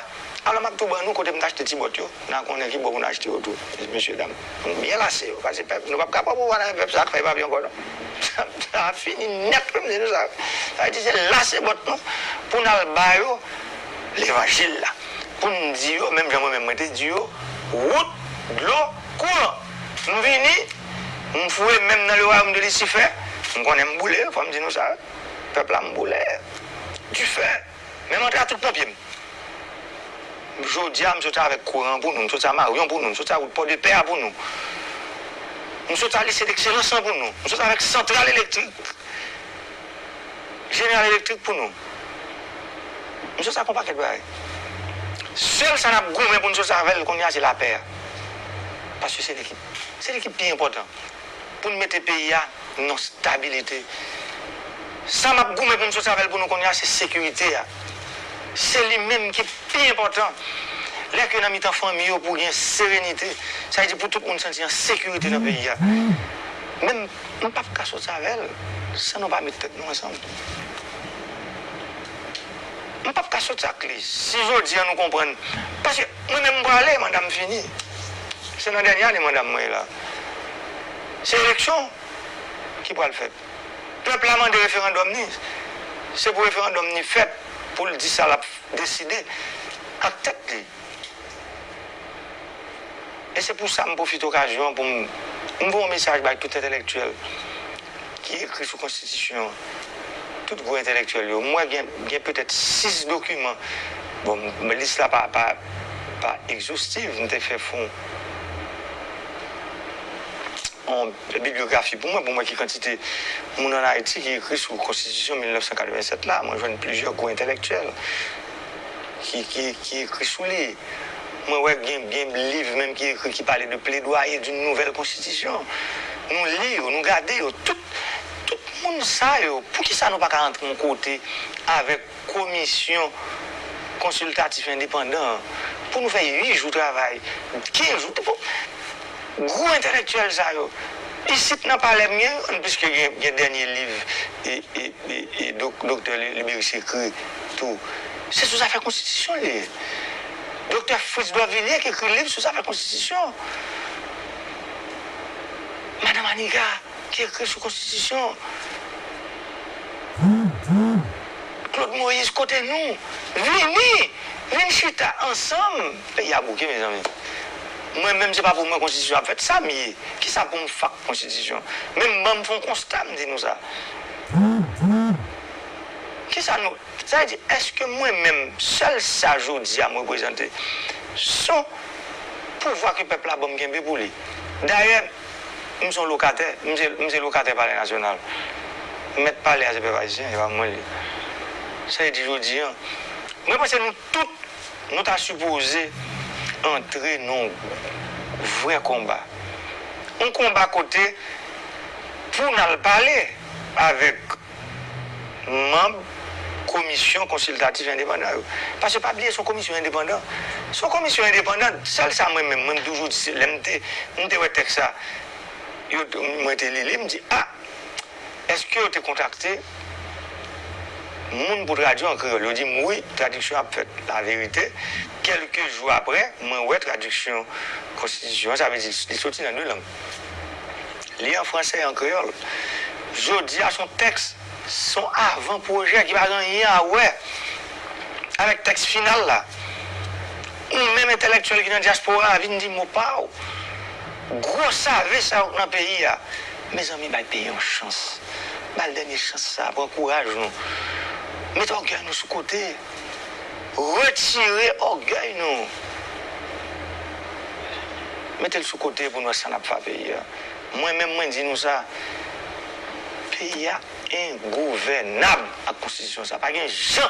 Alò, m ap tou ban nou kote m t achte ti bòt yo. N a konnen ki bò pou n achte yo tou, mesye dam. Nou byen lase yo, paske pèp, nou p ap ka pran pouvwa nan men pèp sa k fè papi ankò, non. Sa fini nèt, wi, m di nou sa. Sa vle di se lase bòt nou pou n al ba yo levanjil la. Pou n di yo, menm jan mwen menm mwen te di yo, wout, dlo, kouran. M vini, m foure men m nan le wayòm de Lisifè, m konnen m boule, fò m di nou sa. Pèp la, m boule. Difè. Men m antre a tout ponpye m. Jodi a, m soti avèk kouran an pou nou, m soti a Maryon pou nou, m soti a wout Pòdepè a pou nou. M soti a lise dekselans lan pou nou. M soti avèk santral elektrik, jeneral elektrik pou nou. M soti ak yon pakèt bagay. Sèl sa n ap goumen pou n soti avè l kounye a, se lapè a. Paske se li ki, se li ki pi enpòtan. Pou n mete peyi a nan stabilite. Sa m ap goumen pou m soti avè l pou nou kounye a, se sekirite a. Se li menm ki pi enpòtan. Lè ke nan mitan fanmi yo pou gen serenite, sa vle di pou tout moun santi an sekirite nan peyi a. Men m, m p ap ka soti avè l san nou pa met tèt nou ansanm. M p ap ka soti ak li. Si jodi a nou konprann, paske mwen menm m prale, manda m fini. Se nan dènye ane manda m mwen ye la. Se eleksyon ki pral fèt. Pèp la mande referandòm ni. Se pou referandòm ni fèt pou l di sa l ap deside ak tèt li. E se pou sa m pwofite okazyon an pou m, m voye yon mesaj bay tout entèlektyèl ki ekri sou konstitisyon an. Tout gwo entèlektyèl yo. M wè gen, gen petèt sis dokiman. Bon, m, lis la pa, pa, pa egzostiv, m te fè fon yon bibliografi pou mwen, pou mwen ki kantite moun ann Ayiti ki ekri sou konstitisyon mil nèf san katrevennsèt la, mwen jwenn plizyè gwo entèlektyèl ki, ki, ki ekri sou li. Mwen wè gen, gen liv menm ki ekri ki pale de plaidoyer d'une nouvelle constitution. Nou li yo, nou gade yo. Tout, tout moun sa yo, poukisa nou pa ka antre yon kote avèk komisyon konsiltatif endepandan an pou nou fè uit jou travay, kenz jou, pou gwo entèlektyèl sa yo. Isit nan palè m gen youn, piske gen, gen dènye liv e, e, e, e dok-, doktè Li-, Liberis ekri tou. Se sou zafè konstitisyon li ye. Doktè Fritz Dorvilliers ki ekri liv sou zafè konstitisyon. Madanm Annika ki ekri sou konstitisyon. Claude Moïse, kote nou? Vini! Vin chita ansanm! Peyi a bouke, mezanmi. Mwen menm, se pa pou mwen konstitisyon ap fèt. Sa m ye? Kisa pou m fè ak konstitisyon? Men m ban m fè yon konsta, m di nou sa. Kisa nou, sa vle di, èske mwen menm, sèl sa jodi a m reprezante, se yon pouvwa ke pèp la ban m kenbe pou li? Dayè, m se yon lokatè, m se, m se lokatè Palè Nasyonal. Mèt palè a se pèp ayisyen, se pa mwen li. Sa vle di jodi a, mwen panse nou tout, nou ta sipoze antre nan yon vrè konba. Yon konba kote pou n al pale avèk manm komisyon konsiltatif endepandan yo. Paske pa bliye, se yon komisyon endepandan. Se yon komisyon endepandan, sèl sa mwen menm, mwen m toujou di, se lè m te, m te wè tèks sa, yo, mwen te li li, m di, a, èske yo te kontakte moun pou tradui an kreyòl? Yo di m, wi, tradiksyon ap fèt. Laverite, kèlke jou apre, mwen wè tradiksyon konstitisyon an, sa vle di, li soti nan de lang. Li an franse e an kreyòl. Jodi a, se yon tèks, se yon avan pwojè ki pa gen anyen a wè avèk tèks final la. Ou menm entèlektyèl ki nan dyaspora a, vin di mo pa w. Gwo save sa yo k nan peyi a. Mezanmi, bay peyi yon chans. Ba l dènye chans sa, pran kouraj nou. Mete ògèy nou sou kote. Retire ògèy nou. Mete l sou kote pou n wè sa n ap fè a peyi a. Mwen menm, mwen di nou sa. Peyi a engouvènab ak konstitisyon sa. Pa gen jan.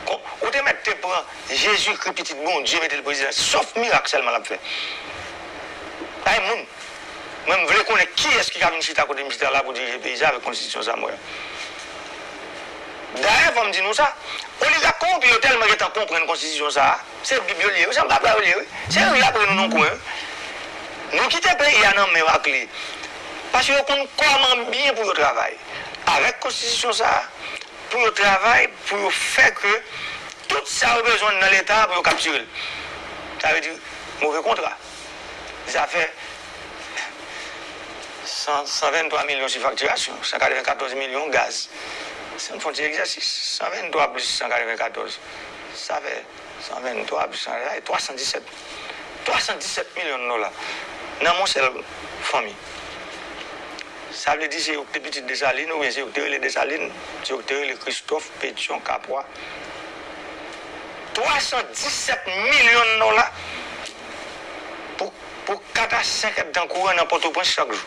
Kon, ou te mèt te pran Jezikri, pitit Bondye, mete l prezidan. Sof mirak sèlman l ap fè. Pa gen moun. Mwen, m vle konnen kiyès ki ka vin chita kote m chita la pou dirije peyi sa avèk konstitisyon sa m wè a. Dayè, fò m di nou sa, oligak kowonpi yo tèlman gentan konprann konstitisyon sa a, se Bib yo li ye, wi, se anba bra yo li ye, wi. Se ri y ap ri nou nan kwen, wi. Nou kite peyi a nan men yo ak li. Paske yo konn kòman byen pou yo travay avèk konstitisyon sa a, pou yo travay, pou yo fè ke tout sa yo bezwen nan Leta a, pou yo kaptire l. Sa vle di, move kontra. Zafè san, san venntwa milyon sou faktirasyon, san katrevenkatòz milyon gaz. Se yon fon ti egzèsis. San venntwa plis san katrevenkatòz, sa fè san venntwa plis san, sa fè twa san disèt. Twa san disèt milyon dola nan yon sèl fanmi. Sa vle di se yo k te pitit Desalin, oubyen se yo k te rele Desalin, se yo k te rele Kristòf, Petyon, Kapwa. Twa san disèt milyon dola pou, pou kat a senk èdtan kouran nan Pòtoprens chak jou.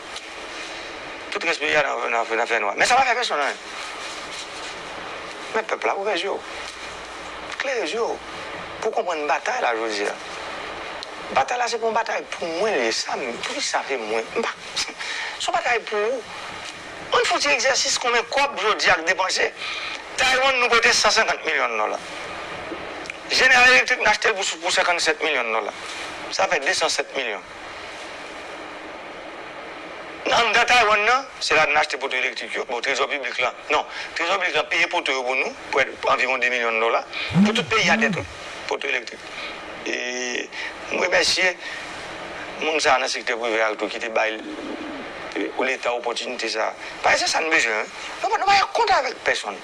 Tout rès peyi a nan, nan, nan fènwa. Men sa pa fè pèsonn anyen. Men pèp la, ouvè je w. Klere je w. Pou w konprann batay la jodi a. Batay la se pa yon batay pou mwen li ye. Sa m, poukisa se mwen? M pa, se yon batay pou ou. Ann fè yon ti egzèsis konbyen kòb jodi a k depanse. Taiwan nou prete san senkant milyon dola. General Electric n achte l pou, pou senkannsèt milyon dola. Sa fè de san sèt milyon. Nan, anndan Taiwan nan, se la n achte poto elektrik yo. Bon, trezò piblik la, non, trezò piblik la peye poto yo pou nou, pou anviwon de milyon dola. Pou tout peyi a nèt, wi, poto elektrik. E m remèsye moun sa a nan sektè prive a tou ki te bay, e, Leta opòtinite sa a. Paske se sa n bezwen, wi. Nou pa, nou pa gen kont avèk pèsonn.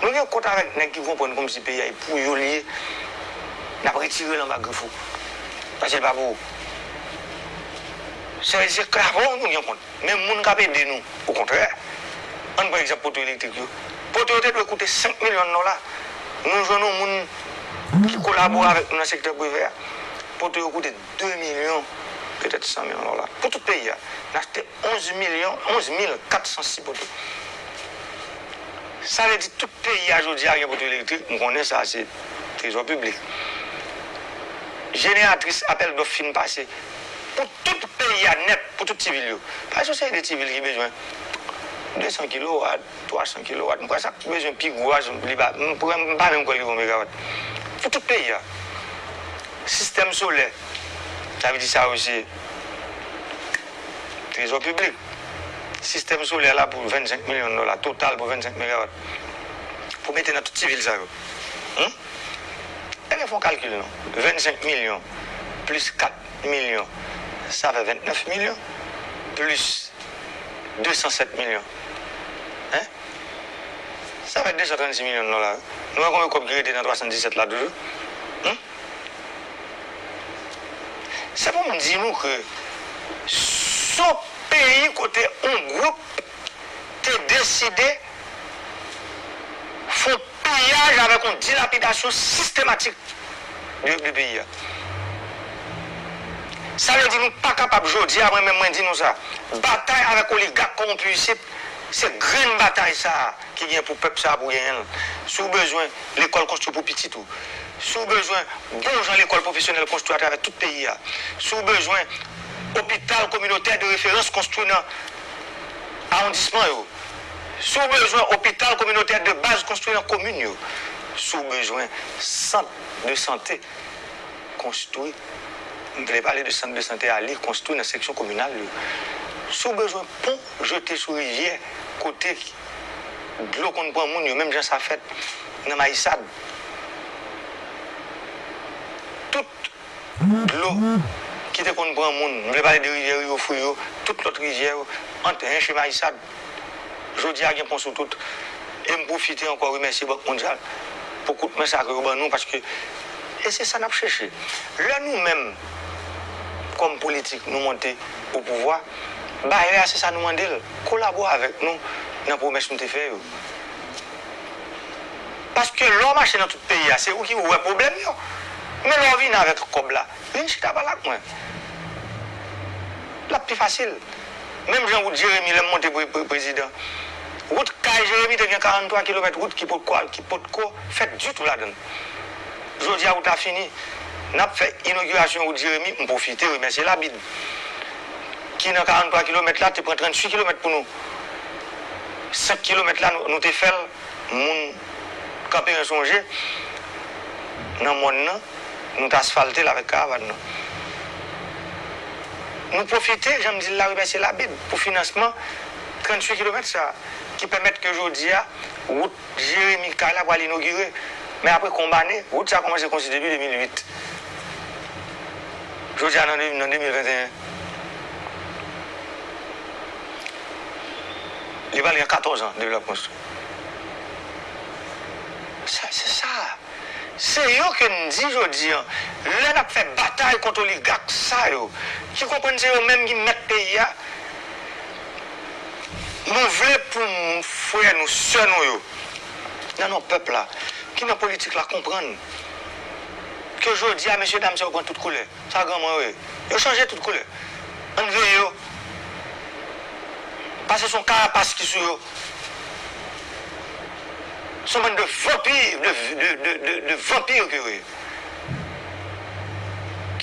Nou gen kont avèk nèg ki konprann kòmsi peyi a e pou yo li ye. N ap retire l anba grif ou. Paske l pa pou ou. Se, se esklav ou nou gen kont. Men moun k ap ede nou, okontrè. Ann pran egzanp poto elektrik yo. Poto yo te dwe koute senk milyon dola. Nou jwenn yon moun ki kolabore avèk nou nan sektè prive a. Poto yo koute de milyon, petèt san milyon dola. Pou tout peyi a. N achte onz milyon, onz mil kat san sis poto. Sa vle di tout peyi a jodi a gen poto elektrik, m konnen sa se trezò piblik. Jeneratris apèl dòf fin pase pou tout peyi a nèt, pou tout ti vil yo. Pa sou seri de ti vil ki bezwen de san kilowat, twa san kilowat. M kwè sa k bezwen pi gwo a, li pa, m kwè, m pa menm kwè li yon megawat. Pou tout peyi a. Sistèm solè, sa vle di sa yo se trezò piblik. Sistèm solè la pou vennsenk milyon dola, total pou vennsenk megawat. Pou mete nan tout ti vil sa yo. Hmm? Ebyen, fè yon kalkil non. Vennsenk milyon plis kat milyon, sa fè ventnèf milyon, plis de san sèt milyon. Hein? Sa fè de san trannsis milyon dola, wi. Nou wè konbyen kòb ki rete nan twa san disèt la toujou? Hmm? Se pou m di nou ke s on peyi kote yon gwoup te deside fè yon piyaj avèk yon dilapidasyon sistematik de, de peyi a. Sa vle di nou pa kapab jodi a, mwen menm mwen di nou sa, batay avèk oligak kowonpi isit, se grenn batay sa a ki gen pou pèp sa a pou genyen l. Si w bezwen lekòl konstwi pou pitit ou, si w bezwen bon jan lekòl pwofesyonèl konstwi atravè tout peyi a, si w bezwen opital kominotè de referans konstwi nan awondisman yo, Si w bezwen opital kominotè de baz, konstwi nan komin yo. Si w bezwen sant de sante, konstwi, m vle pale de sant de sante a, li konstwi nan seksyon kominal yo. Si w bezwen pon jete sou rivyè, kote dlo konn pran moun yo, menm jan sa fèt nan Mayisad. Tout dlo ki te konn pran moun, m vle pale de rivyè Riyo Fri yo, tout lòt rivyè yo, ant Hench e Mayisad. Jodi a gen pon sou tout. E m pwofite ankò remèsye Bank Mondyal pou kout men sa ke yo ban nou, paske, e se sa n ap chèche. Lè nou menm, kòm politik, nou monte o pouvwa, bayè a se sa nou mande l, kolabore avèk nou nan pwomès nou te fè yo. Paske lè w mache nan tout peyi a, se ou ki wè pwoblèm yo. Men lè w vin avèk kòb la, vin chita pale ak mwen. L ap pi fasil. Menm jan wout Jeremi, lè m monte pre- pre- prezidan. Wout kay Jeremi te gen karannntwa kilomèt wout ki potko, ki potko fèt ditou ladan l. Jodi a, wout la fini. N ap fè inogirasyon wout Jeremi, m pwofite remèsye Labid, ki nan karannntwa kilomèt la, te pran tranntuit kilomèt pou nou. Senk kilomèt la, nou, nou te fè l, moun Kanperen sonje, nan mòn nan, nou t asfalte l avèk karavàn nan. Nou pwofite, jan m di l la, remèsye Labid pou finansman tranntuit kilomèt sa a, ki pèmèt ke jodi a, wout Jeremi Kay la pral inogire. Men apre konba ne, wout sa a kòmanse konstwi depi de mil uit. Jodi a, nan de- nan de mil venteyen, li pral gen katòz an depi l ap konstwi. Sa, se sa. Se yo ke n di jodi a, lè n ap fè batay kont oligak sa yo, ki konprann se yo menm ki mèt peyi a, nou vle pou m- frè nou, sè nou yo, nan non pèp la, ki nan politik la, konprann ke jodi a, mesye dam sa yo pran tout koulè. Sa granmoun yo ye. Yo chanje tout koulè. Ann veye yo. Paske se yon karapas ki sou yo. Se yon bann de vanpi, de, de, de, de, de vanpi ke yo ye.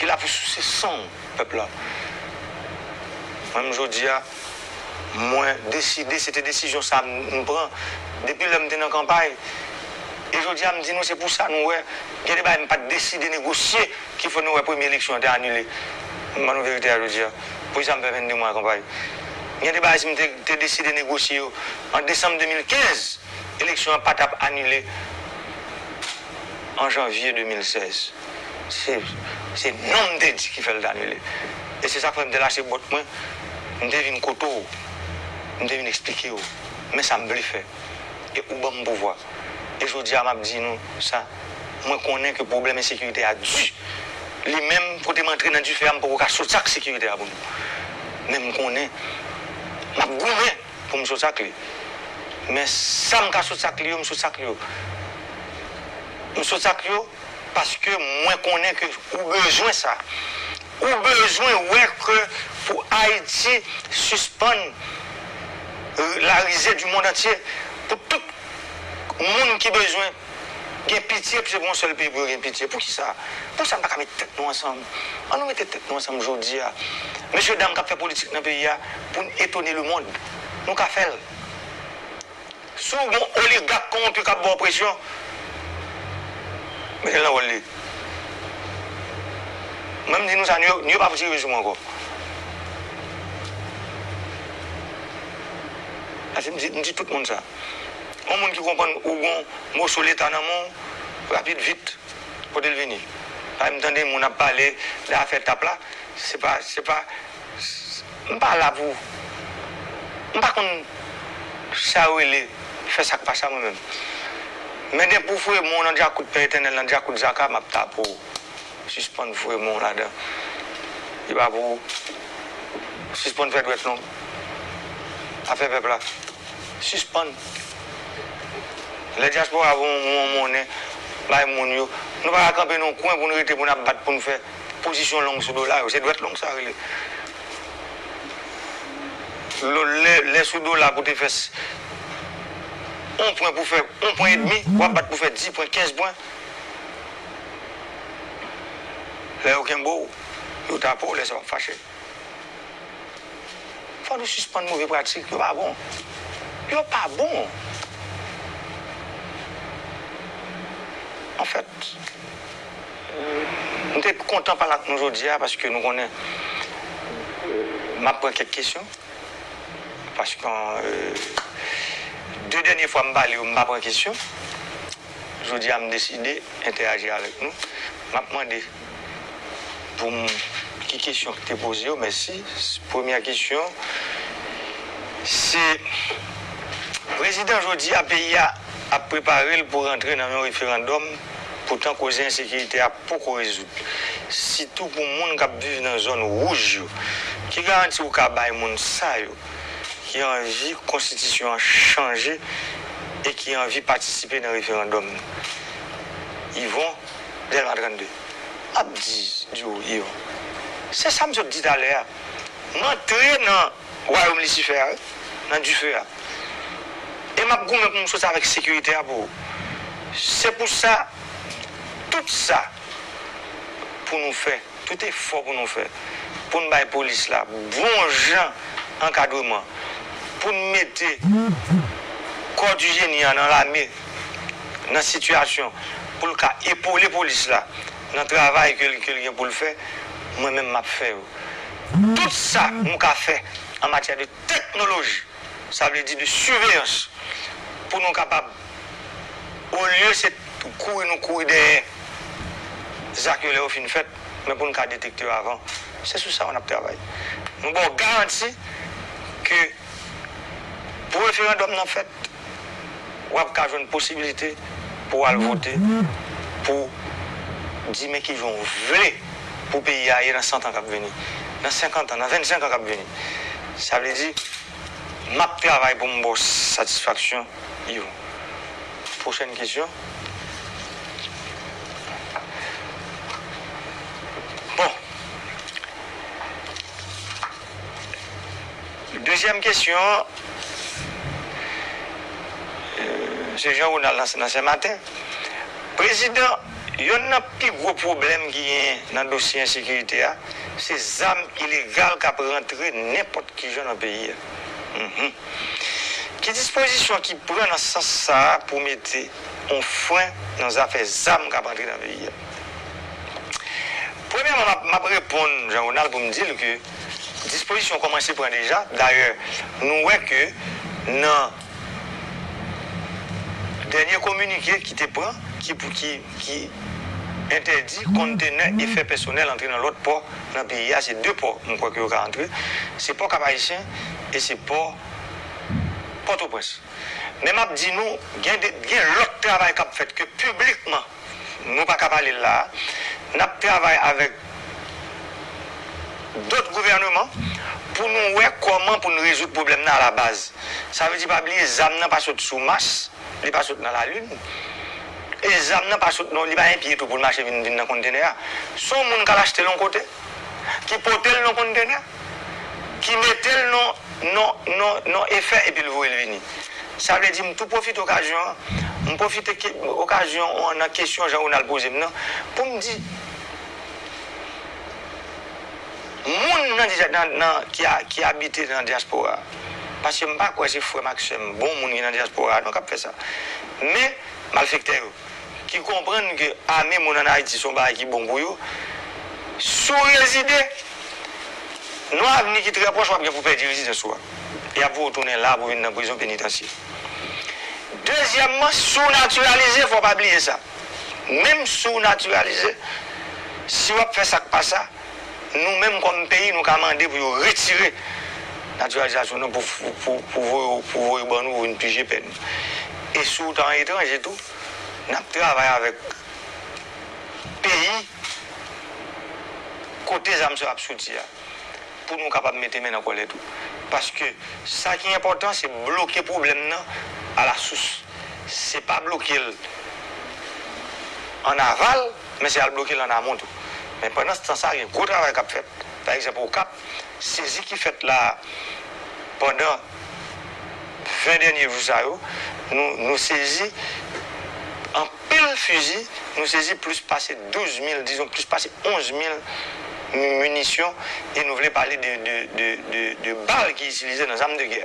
Ki la pou souse san pèp la. Mwen, jodi a, mwen deside, se te desizyon sa m m pran depi lè m te nan kanpay. E jodi a, m di nou, se pou sa nou wè, gen de bagay m pa t deside negosye ki fè nou wè premye eleksyon an te anile. M ban nou verite a jodi a. Poukisa m fè vennde mwa kanpay? Gen de bagay, si m te, te deside negosye yo an desanm de mil kenz, eleksyon an pa t ap anile an janvye de mil sèz. Se, se non m te di ki fè l t anile. E se sa k fè m te lache bòt mwen, m te vin kote w, m te vin eksplike w. Men sa m vle fè. E ou ban m pouvwa. E jodi a, m ap di nou sa, mwen konnen ke pwoblèm ensekirite a di. Li menm, kote m antre nan dife a, m poko ka soti ak sekirite a pou nou. Men m konnen, m ap goumen pou m soti ak li. Men sa m ka soti ak li yo, m soti ak li yo. M soti ak yo paske mwen konnen ke ou bezwen sa. Ou bezwen wè ke pou Ayiti sispann, euh, la risée du monde entier, pou tout moun ki bezwen gen pitye, se pou yon sèl peyi pou yo gen pitye. Poukisa? Poukisa n pa ka met tèt nou ansanm? An nou mete tèt nou ansanm jodi a. Mesye dam k ap fè politik nan peyi a, pou n etone lemonn. Nou ka fè l. Si w gen yon oligak kowonpi k ap ba w presyon, mete l nan wòl li. Mwen, m di nou sa, nou, nou pa pou tire sou mwen ankò. Paske m di, m di tout moun sa. Yon moun ki konprann ou gen yon moso Leta nan men w, rapid, vit, pote l vini. Paske m tande moun ap pale de afè tap la, se pa, se pa, m pa la pou, m pa konn sa yo rele fè sa k pa sa mwen menm. Men depi w foure men w nan djakout Pè Etènèl, nan djakout Zaka, m ap tape w. Sispann foure men w ladan. Li pa pou ou. Sispann fè dwèt long. Afè pèp la. Sispann. Lè dyaspora voye yon, yon monnen bay moun yo, nou pa ka kanpe nan yon kwen pou n rete, pou n ap bat, pou n fè pozisyon long sou dola yo. Se dwèt long sa rele. Lè, lè, lè sou dola pou te fè s- yon pwen, pou fè yon pwen edmi, w ap bat pou fè dis pwen, kenz pwen. Lè yo kenbe w, yo tape w, lè sa w ap fache. Fò nou sispann move pratik, yo pa bon. yo pa bon. Anfèt, m te kontan pale ak nou jodi a paske nou konnen, euh, m ap pran kèk kesyon. Paske, euh, de dènye fwa m pale yo, m pa pran kesyon. Jodi a, m deside entèyaji avèk nou. M ap mande pou m, ki kesyon ki te poze yo, mèsi. Premyè kesyon, se, prezidan, jodi a, peyi a ap prepare l pou rantre nan yon referandòm, poutan koze ensekirite a poko rezoud. Sitou pou moun k ap viv nan zòn wouj yo. Ki garanti ou ka bay moun sa yo ki anvi konstitisyon an chanje e ki anvi patisipe nan referandòm nan? Yvon, Dèlma trannde. M ap di, di w, Yvon. Se sa m sot di talè a. M antre nan wayòm Lisifè a, wi, nan dife a. E m ap goumen pou m soti avèk sekirite a pou ou. Se pou sa, tout sa pou nou fè, tout efò pou nou fè, pou n bay polis la bon jan ankadreman, pou n mete kò di jeni an nan lame, nan sitiyasyon pou l ka epole polis la nan travay ke l, ke l gen pou l fè, mwen menm m ap fè yo. Tout sa nou ka fè an matyè de teknoloji, sa vle di de siveyans, pou nou kapab, olye se kouri nou kouri dèyè zak yo lè yo fin fèt, men pou n ka detekte yo avan. Se sou sa yo n ap travay. Nou ba w garanti ke pou referandòm nan fèt, w ap ka jwenn posibilite pou w al vote, pou di men kijan w vle pou peyi a ye nan san tan k ap vini, nan senkant an, nan vennsenk an k ap vini. Sa vle di, m ap travay pou m ba w satisfaksyon, Yvon. Pwochèn kesyon. Bon. Dezyèm kesyon an, euh, se Jean Ronald nan, nan Senmaten. Prezidan, yonn nan pi gwo pwoblèm ki genyen nan dosye ensekirite a, se zam ilegal k ap rantre nenpòt ki jan nan peyi a. Mhm. Ki dispozisyon ki pran nan sans sa a pou mete yon fren nan zafè zam k ap rantre nan peyi a? Premyèman, m ap, m ap reponn Jean Ronald pou m di l ke dispozisyon kòmanse pran deja. Dayè, nou wè ke nan dènye kominike ki te pran, ki pou, ki, ki entèdi kontenè e fè pèsonèl antre nan lòt pò nan peyi a, se de pò, m kwè ke yo ka antre, se pò Kap Ayisyen e se pò Pòtoprens. Men m ap di nou, gen de, gen lòt travay k ap fèt ke piblikman, nou pa ka pale l la a. N ap travay avèk dòt gouvèneman pou nou wè kòman pou n rezoud pwoblèm nan alabaz. Sa vle di, pa bliye, zam nan pa sot sou Mas, li pa sot nan Lalin. E zam nan pa sot, non, li pa gen pye tou pou l mache vin, vin nan kontenè a. Se yon moun k al achte l yon kote, ki pote l nan kontenè, ki mete l nan, nan, nan, nan efè epi l voye l vini. Sa vle di, m tou pwofite okazyon an, m pwofite ke, okazyon an nan kesyon Jean Ronald poze m nan, pou m di, moun nan, nan, nan, ki, a, ki abite nan dyaspora a, paske m pa kwè se frè m ak sè m, bon moun ki nan dyaspora a, non, k ap fè sa. Men, malfektè yo, ki konprann ke ame moun ann Ayiti se yon bagay ki bon pou yo, si w rezide nan yon avni ki trè pwòch, w ap gen pou pèdi rezidans ou a. Y ap voye w tounen la pou vin nan prizon penitansye. Dezyèmman, si w natiralize, fò w pa bliye sa. Menm si w natiralize, si w ap fè sa k pa sa, nou menm kòm peyi, nou ka mande pou yo retire natiralizasyon nou pou, pou, pou, pou voye, pou voye ban nou, pou vin pije pèn. E si w ta an etranje tou, n ap travay avèk peyi kote zam sa yo ap soti a, pou nou kapab mete men nan kòlèt ou. Paske sa ki enpòtan, se bloke pwoblèm nan alasous. Se pa bloke l an aval, men se al bloke l an amon tou. Men pandan se tan sa, gen gwo travay k ap fèt. Pa egzanp, Okap, sezi ki fèt la a, pandan ven dènye jou sa yo, nou, nou sezi anpil fizi, nou sezi plis pase douz mil, dizon plis pase onz mil minisyon, e nou vle pale de, de, de, de, de bal ki itilize nan zam de gè.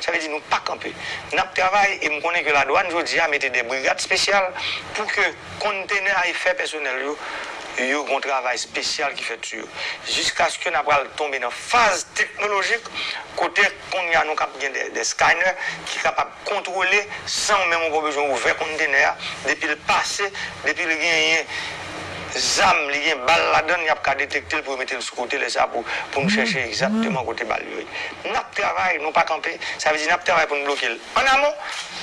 Sa vle di nou pa kanpe. N ap travay, e m konnen ke ladwàn jodi a mete de brigad espesyal pou ke kontenè a e fè pèsonèl yo, yo gon travay espesyal ki fèt sou yo. Jiskaske n ap pral tonbe nan faz teknolojik kote kounye a nou kap gen de, de scanner ki kapab kontwole san ou menm ou pa bezwen ouvè kontenè a, depi l pase, depi l genyen zam, li gen bal ladan l, y ap ka detekte l pou yo mete l sou kote lè sa pou, pou n chèche egzakteman kote bal yo ye. N ap travay, nou pa kanpe, sa vle di n ap travay pou n bloke l an amon,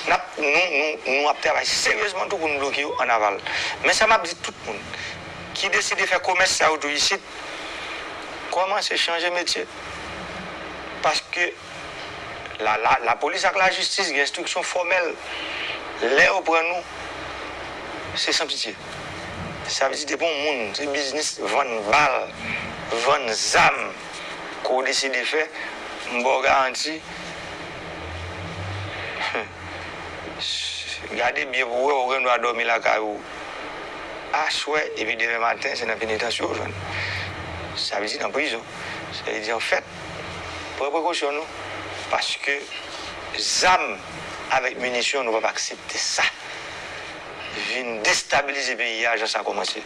n ap, nou, nou, nou ap travay seryezman tou pou n bloke yo an aval. Men sa m ap di tout moun ki deside fè komès sa yo tou isit, kòmanse chanje metye. Paske la, la, lapolis ak lajistis gen enstriksyon fòmèl. Lè yo pran nou, se san pitye. Sa vle di depi yon moun, se biznis vann bal, vann zam, ke w deside fè, m ba w garanti, gade byen pou w wè, ou gen dwa dòmi lakay ou aswè, epi demen maten, se nan penitansye w jwenn. Sa vle di nan prizon. Sa vle di, anfèt, pran prekosyon nou, paske zam avèk minisyon, nou p ap aksepte sa vin destabilize peyi a jan sa kòmanse.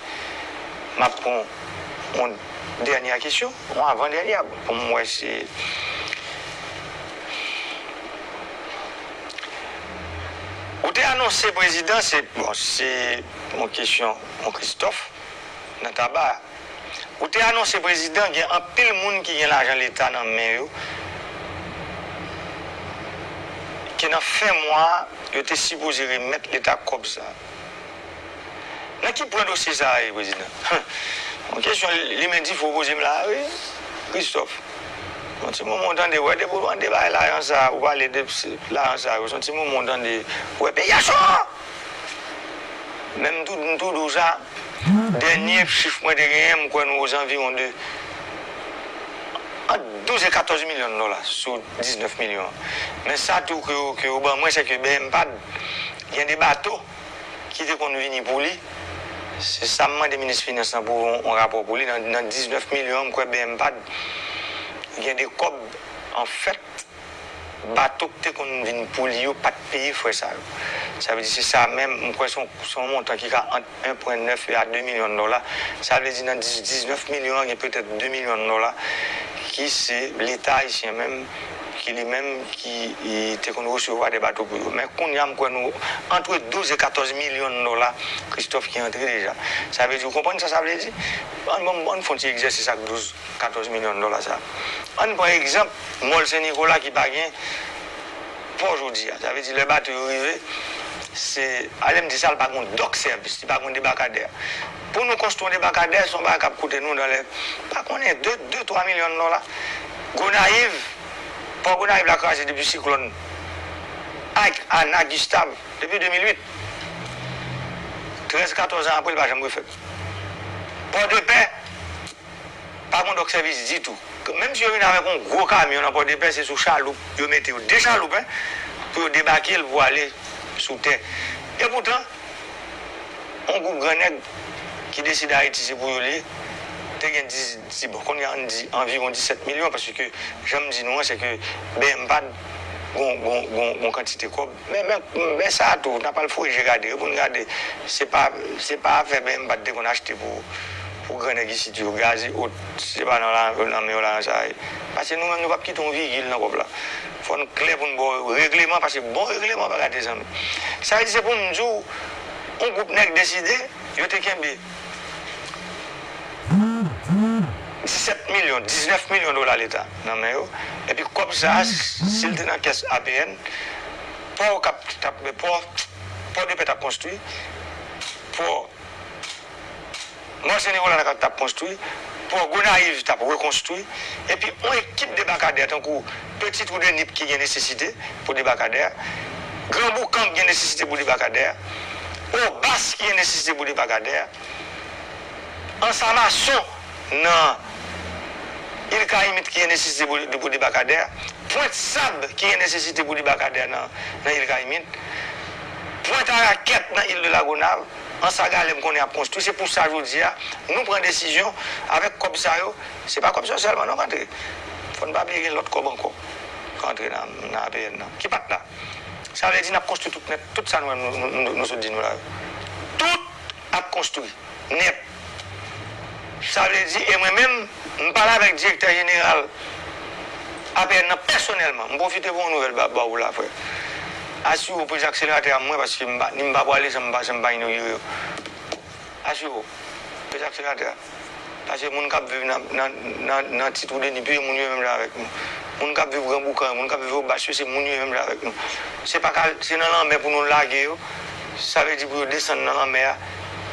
M ap pran yon dènye kesyon, yon avan dènye, pou m wè si ou te anonse prezidan, se, bon, se yon kesyon, yon Christophe, nan Taba. Ou te anonse prezidan gen anpil moun ki gen lajan leta nan men yo, ke nan fen mwa a, yo te sipoze remèt leta kòb sa. Nan ki pwen dosye sa a ye, prezidan? Yon kesyon li menm di fò poze m la, wi, Christophe. Yon ti moman w tande, wè, depi w tande bagay lajan sa, ou pale de lajan sa yo, se yon ti moman w tande, wè, peyi a cho! Men m tou, m tou di w sa, dènye chif mwen te genyen, m kwè nou ozanviwon de ant douz e katòz milyon dola sou diznèf milyon. Men sa tou ke yo, ke yo ban mwen, se ke B M pad, gen de bato ki te konn vini pou li. Se sa m mande minis finans lan pou yon, yon rapò pou li. Nan, nan diznèf milyon, m kwè B M pad, gen de kòb, anfèt, bato k te konn vin pou li yo pa t peye frè sa yo. Sa vle di se sa menm, m kwè se yon, se yon montan ki ka ant en pwen nèf e a de milyon dola. Sa vle di nan dis, diznèf milyon an, gen petèt de milyon dola ki se Leta ayisyen menm, ki li menm ki, e, te konn resevwa de bato pou yo. Men kounye a, m kwè nou antre douz e katòz milyon dola, Christophe, ki antre deja. Sa vle di, ou konprann sa sa vle di? Ann, ann, ann fè yon ti egzèsis ak douz, katòz milyon dola sa. Ann pran egzanp, Mòl Sen Nikola ki pa gen pò jodi a. Sa vle di lè bato yo rive, se, ale m di sa, l pa gen dòk sèvis, li pa gen debakadè. Pou nou konstwi yon debakadè, se yon bagay k ap koute nou dan lè, pa konnen, de, de, twa milyon dola. Gonayiv, pò Gonayiv la kraze depi siklòn Ike, Ana, Gustav, depi de mil uit. Trèz, katòz an apre, li pa janm refèt. Pòdepè, pa gen dòk sèvis ditou. Menm si yo vin avèk yon gwo kamyon nan Pòdepè, se sou chaloup yo mete yo. De chaloup, en, pou yo debake l pou ale sou tè. Epoutan, yon gwoup gran nèg ki deside Ayiti se pou yo l ye, te gen dis, di, bon, kounye a, ann di anviwon disèt milyon, paske jan m di nou an, se ke B M pad gon, gon, gon, gon kantite kòb. Men, men, men sa tou, n ap al foure je gade, pou n gade. Se pa, se pa afè B M pad te konn achte pou, pou gran nèg isit yo, gaz e ot, se pa nan la, nan men yo lajan sa ye. Paske nou menm, nou p ap kite yon vigil nan kòb la. Fò n klè pou n ba w regleman, paske bon regleman pa gate zanmi. Sa vle di se pou m di w, yon gwoup nèg deside, yo te kenbe disèt milyon, diznèf milyon dola Leta nan men yo. Epi kòb sa a, si l te nan kès A P N, pò Okap t ap, pò, pò Depè t ap konstwi, pò Mòn Sen Nikola t ap konstwi, pò Gonayiv t ap rekonstwi, epi yon ekip debakadè tankou Petit Trou de Nip ki gen nesesite pou debakadè, Gran Boukan ki gen nesesite pou debakadè, Obas ki gen nesesite pou debakadè, Ansamason nan Il Kayimit ki gen nesesite pou, pou debakadè, Pwent Sab ki gen nesesite pou debakadè nan, nan Il Kayimit, Pwent Arakèt nan Il de Lagonav, Ansagalè m konnen ap konstwi. Se pou sa jodi a, nou pran desizyon avèk kòb sa yo. Se pa kòb sa yo sèlman non k antre. Fò n pa bliye gen lòt kòb ankò k antre nan, nan A P N nan. Ki pa t la. Sa vle di n ap konstwi tout nèt, tout sa nou menm nou, nou, nou, nou sot di nou la yo. Tout ap konstwi nèt. Sa vle di, e mwen menm, m pale avèk direktè jeneral A P N nan pèsonèlman. M pwofite pou yon nouvèl ba, ba ou la, frè. Asire w peze akselerateur a mwen, paske m pa, ni m pa pwale san m pa, san m pa inogire yo. Asire w peze akselerateur a. Paske moun k ap viv nan, nan, nan, nan Ti Twou Deni, pi moun yo menm jan avèk nou. Moun k ap viv Gran Boukan, moun k ap viv Obas yo, se moun yo menm jan avèk nou. Se pa ka, se nan lanmè pou nou lage yo. Sa vle di pou yo desann nan lanmè a.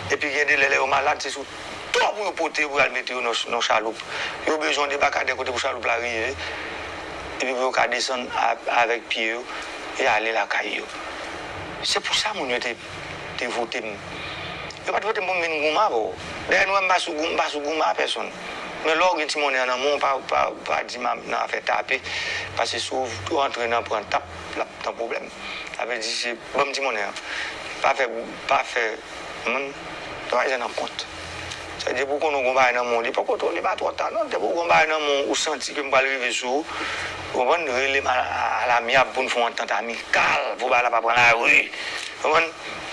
Epi gen de lè, lè yo malad, se sou to pou yo pote yo pou y al mete yo nan, nan chaloup. Yo bezwen yon debakadè kote pou chaloup la rive. Epi pou yo ka desann a, avèk pye yo e ale lakay yo. Se pou sa moun yo te, te vote m. Yo pa t vote m pou m vin gouma avè w. Dayè, nou wè m pa sou gou-, m pa sou gouma a pèsonn. Men lè w gen ti monnen an nan men w, pa, pa, pa di m nan afè tape. Paske si w antre nan pran tap, l ap nan pwoblèm. Sa vle di se ban m ti monnen an. Pa fè, pa fè moun twa zè nan kont. Sa vle di pou konnen w gon bagay nan men w, li poko twò, li pa twò ta non. Depi w gon bagay nan men w, ou santi ke m pral rive sou ou, ou konprann, rele m a, a, a lamyab pou n fè yon antant amikal, pou bagay la pa pran lari. Konprann?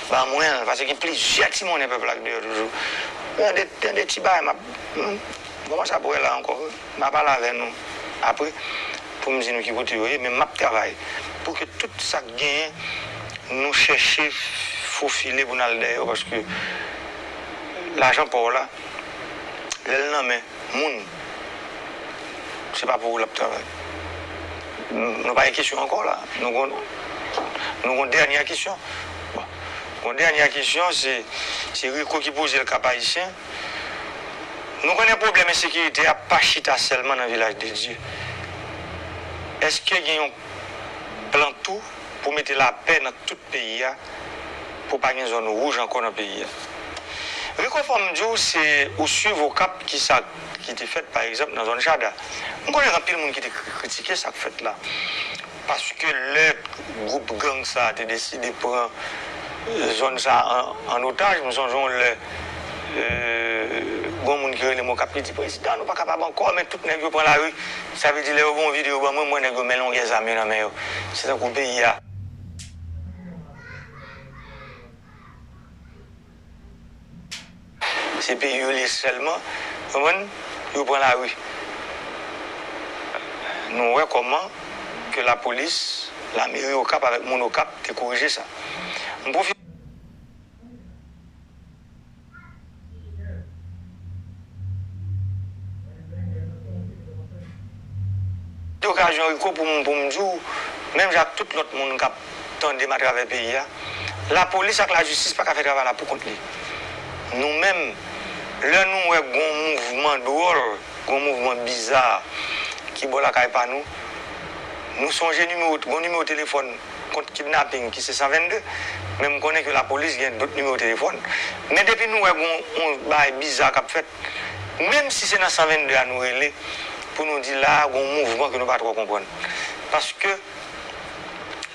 Ban mwen l, paske gen plizyè ti monnen pèp la k deyò toujou. Tande, tande ti bagay m ap, hmm, kòmanse ap wè la ankò. M a pale avè nou apre pou m di nou ki kote yo ye, men m ap travay pou ke tout sa k genyen, nou chèche fofile pou n al dèyè yo, paske lajan pa w la, lè l nan men moun, se pa pou ou l ap travay. Nou pa gen kesyon ankò la. Nou gon, nou gon dènyè kesyon. Bon. Gon dènyè kesyon, se, se Rico ki poze l, Kap Ayisyen. Nou konnen pwoblèm ensekirite a pa chita sèlman nan Vilaj de Dye. Èske gen yon plan tou pou mete lapè nan tout peyi a, pou pa gen zòn wouj ankò nan peyi a? Rico, fò m di w, se ou swiv Okap, ki sa ki te fèt, pa egzanp, nan zòn Chada. M konnen gen anpil moun ki te kri-, kritike sa k fèt la. Paske lè gwoup gang sa a te deside pran, eh, zòn sa a an, an otaj, m sonje yon lè, eh, gon moun ki rele m Okap, li di, "Prezidan, nou pa kapab ankò, men tout nèg yo pran lari." Sa vle di, lè yo voye yon videyo ban mwen, m wè nèg yo men longè zam yo nan men yo. Se tankou peyi a. Se peyi yo l ye sèlman, konprann, yo pran lari. Nou wè kòman ke lapolis, lameri Okap avèk moun Okap te korije sa. M pwofite. Okazyon, Rico, pou m, pou m di w, menm jan ak tout lòt moun k ap tande m atravè peyi a, lapolis ak lajistis pa ka fè travay la pou kont li. Nou menm, lè nou wè gon mouvman dwòl, gon mouvman biza ki bò lakay pa nou, nou sonje nimewo, gon nimewo telefòn kont kidnaping ki se san vennde, men m konnen ke lapolis gen dòt nimewo telefòn. Men depi nou wè gon yon bagay biza k ap fèt, menm si se nan san vennde a nou rele, pou nou di la a, gon mouvman ke nou pa twò konprann. Paske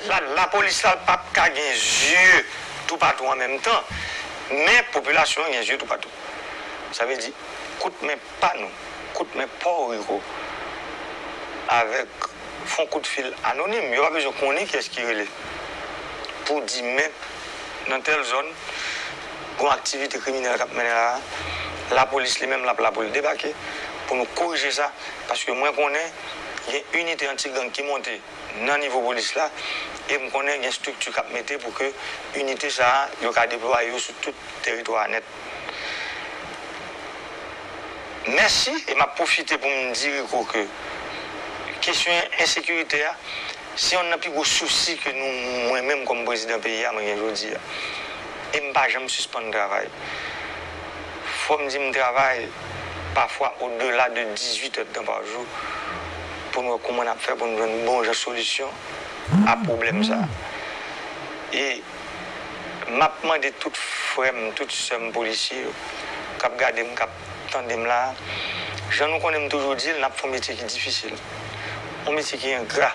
la, lapolis la p ap ka gen zye toupatou an menm tan, men popilasyon an gen zye toupatou. Sa vle di, kout men pa nou, kout men pa w, Rico, avèk fè yon kout fil anonim, yo pa bezwen konnen kiyès ki rele, pou di men nan tèl zòn, gon aktivite kriminèl k ap mennen la a, lapolis li menm l ap la pou l debake, pou nou korije sa, paske mwen konnen gen inite anti-gang ki monte nan nivo polis la, e m konnen gen estrikti k ap mete pou ke inite sa a, yo ka deplwaye yo sou tout teritwa a nèt. Mèsi, e m ap pwofite pou m di Rico ke kesyon ensekirite a, se yonn nan pi gwo sousi ke nou, mwen menm kòm prezidan peyi a, mwen gen jodi a. E m pa janm sispann travay. Fò m di m travay pafwa odela de dizuit èdtan pa jou pou n wè kòman n ap fè pou n jwenn bon jan solisyon a pwoblèm sa a. E m ap mande tout frè m, tout sè m polisye yo k ap gade m, k ap tande m la a, jan nou konnen m toujou di l, n ap fè yon metye ki difisil, yon metye ki engra.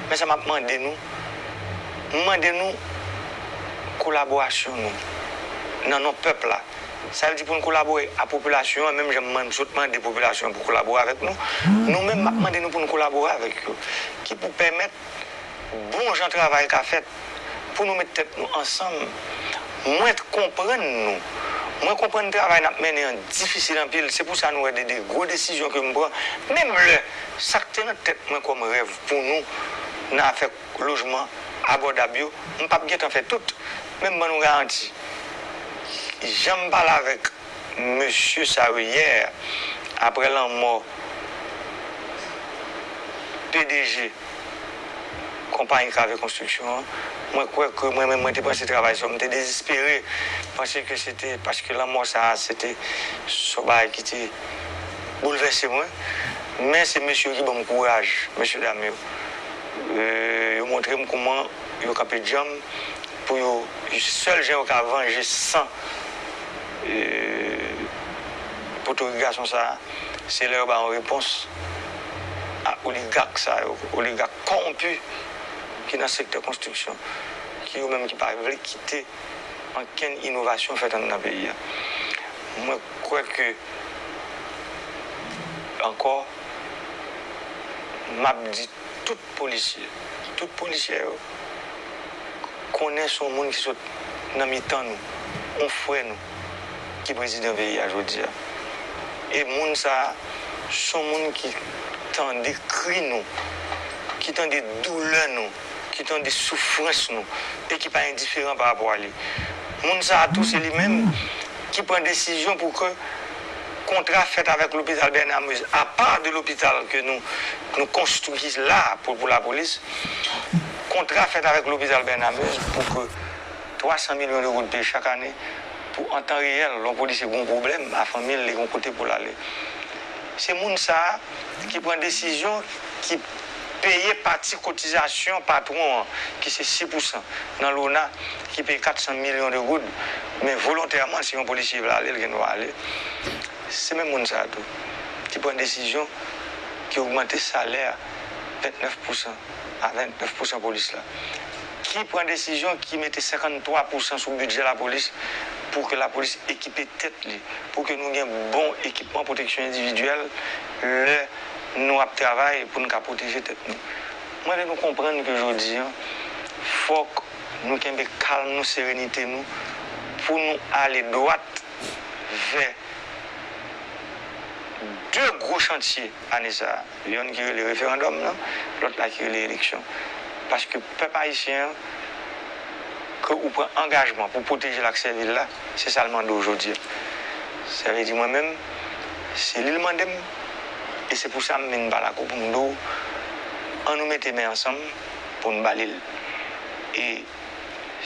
Men sa m ap mande nou, m mande nou kolaborasyon nou. nan non pèp la. Sa vle di pou n kolabore a popilasyon an, menm jan m sot mande popilasyon an pou kolabore avèk nou, nou menm m ap mande nou pou n kolabore avèk yo, ki pou pèmèt bon jan travay ka fèt, pou nou met tèt nou ansanm. Mwen konprann nou. Mwen konprann travay n ap mennen an difisil anpil. Se pou sa nou wè de, de gwo desizyon ke m pran. Menm lè sa k te nan tèt mwen kòm rèv pou nou nan afè lojman abòdab yo, m p ap gentan fè tout. Men m ban nou garanti, jan m pale avèk mesye sa yo yè, apre lanmò P D G konpayi Kave Konstriksyon an, mwen kwè ke mwen menm, mwen te panse travay sa, mwen te dezespere, panse ke se te, paske lanmò sa a, se te yon bagay ki te boulvèse mwen. Men se mesye yo ki ban m kouraj, mesye dam yo. E, yo montre m kouman yo kanpe djanm pou yo, sèl jan yo ka vanje san, e, potorik gason sa a, se lè yo ba yon repons a oligak sa yo, oligak kòwonpi ki nan sektè konstriksyon, ki yo menm ki pa vle kite ankenn inovasyon fèt anndan peyi a. Mwen kwè ke, ankò, m ap di tout polisye, tout polisyè yo, konnen se yon moun ki sot nan mitan nou, yon frè nou, ki prezidan peyi a jodi a. E moun sa a, se yon moun ki tande kri nou, ki tande doulè nou, ki tande soufrans nou, e ki pa endiferan pa rapò a li. Moun sa a tou, se li menm ki pran desizyon pou ke kontra fèt avèk lopital Bernard Meuze, apa de lopital ke nou, nou konstwi la pou, pou lapolis, kontra fèt avèk lopital Bernard Meuze pou ke twa san milyon de goud peye chak ane pou an tan reyèl, lè yon polisye gen yon pwoblèm a fanmi l, li gen yon kote pou l ale. Se moun sa a ki pran desizyon, ki peye pati kotizasyon patwon an, ki se sis pousan nan lona, ki peye kat san milyon de goud, men volontèman, si yon polisye vle ale, l gen dwa ale. Se menm moun sa a tou ki pran desizyon, ki ogmante salè vennèf pousan a vennèf pousan polis la, ki pran desizyon, ki mete senkanntwa pousan sou bidjè lapolis pou ke lapolis ekipe tèt li, pou ke nou gen bon ekipman pwoteksyon endividyèl lè nou ap travay pou n ka pwoteje tèt nou. Mwen vle nou konprann ke jodi a, fòk nou kenbe kalm nou, serenite nou, pou nou ale dwat vè de gwo chantye ane sa a. Yonn ki rele referandòm nan, lòt la ki rele eleksyon. Paske pèp ayisyen an, ke ou pran angajman pou pwoteje l ak sèvi l la, se sa l mande w jodi a. Sa vle di mwen menm, se li l mande m, e se pou sa m vin pale ak ou pou m di w, ann nou mete men ansanm pou n ba li l. E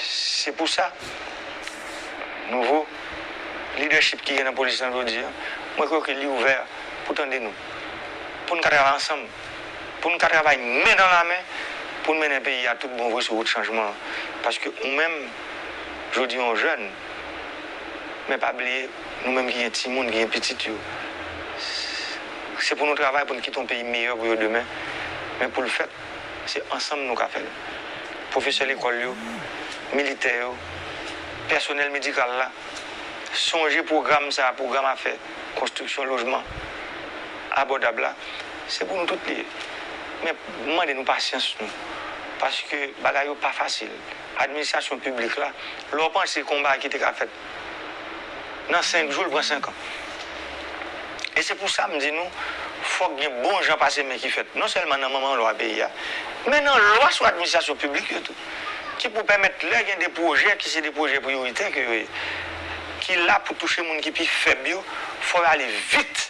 se pou sa, nouvo lidèchip ki gen nan polis lan jodi a, mwen kwè ke li ouvè pou tande nou, pou n ka travay ansanm, pou n ka travay men nan la men, pou n mennen peyi a tout bon vre sou wout chanjman an. Paske ou menm, jodi a, yon jèn, men pa bliye, nou menm ki gen timoun, ki gen pitit yo, se pou nou travay pou n kite yon peyi meyè pou yo demen. Men pou l fèt, se ansanm nou ka fè l. Pwofesè lekòl yo, militè yo, pèsonèl medikal la, sonje pwogram sa a, pwogram afè konstriksyon lojman abòdab la, se pou nou tout li ye. Men m mande nou pasyans nou, paske bagay yo pa fasil. Administrasyon piblik la, lè w panse konba ki te ka fèt nan senk jou, l pran senk an. E se pou sa m di nou, fòk gen bon jan pase men ki fèt, non sèlman nan manman lwa peyi a, men nan lwa sou administrasyon piblik yo tou, ki pou pèmèt lè gen de pwojè ki se de pwojè priyoritè ke yo ye, ki la pou touche moun ki pi fèb yo, fò yo ale vit.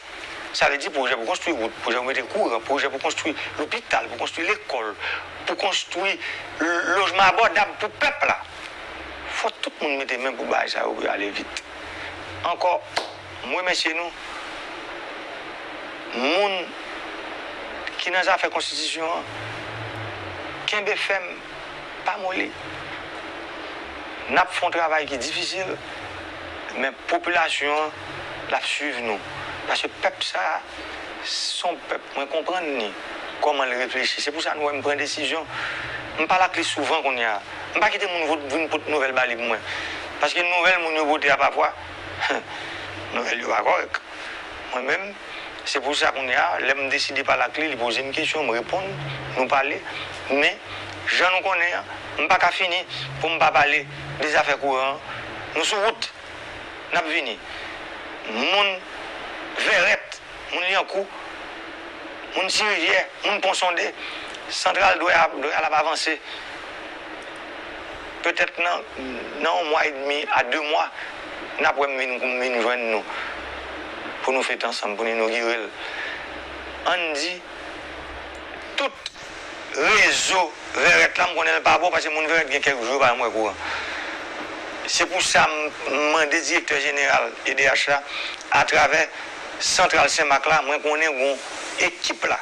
Sa vle di pwojè pou konstwi wout, pwojè pou mete kouran, pwojè pou konstwi lopital, pou konstwi lekòl, pou konstwi lojman abòdab pou pèp la. Fò tout moun mete men pou bagay sa yo pou yo ale vit. Ankò, m remèsye nou, moun ki nan zafè konstitisyon an, kenbe fèm, pa moli. N ap fè yon travay ki difisil, men popilasyon an, l ap swiv nou. Paske pèp sa a, se yon pèp, mwen konprann li, kòman l reflechi. Se pou sa nou wè m pran desizyon. M pale ak li souvan kounye a. M pa kite moun vin pot nouvèl ba li pou mwen. Paske nouvèl moun yo pote a pafwa, nouvèl yo pa kòrèk. Mwen menm, se pou sa kounye a, lè m deside pale ak li, li poze m kesyon, m reponn, nou pale. Men, jan nou konnen an, m pa ka fini pou m pa pale de zafè kouran an. Nou sou wout, n ap vini. Moun Vèrèt, moun Lyankou, moun Ti Rivyè, moun Pon Sonde, santral dwè a, dwè a l ap avanse. Petèt nan, nan yon mwa edmi a de mwa, n ap wè m vin, m vin jwenn nou pou nou fete ansanm, pou n inogire l. Ann di, tout rezo Vèrèt la, m konnen l pa bon, paske moun Vèrèt gen kèk jou yo pa janm wè kouran. Se pou sa m mande direktè jeneral E D H la, atravè santral Senmak la, mwen konnen gon ekip la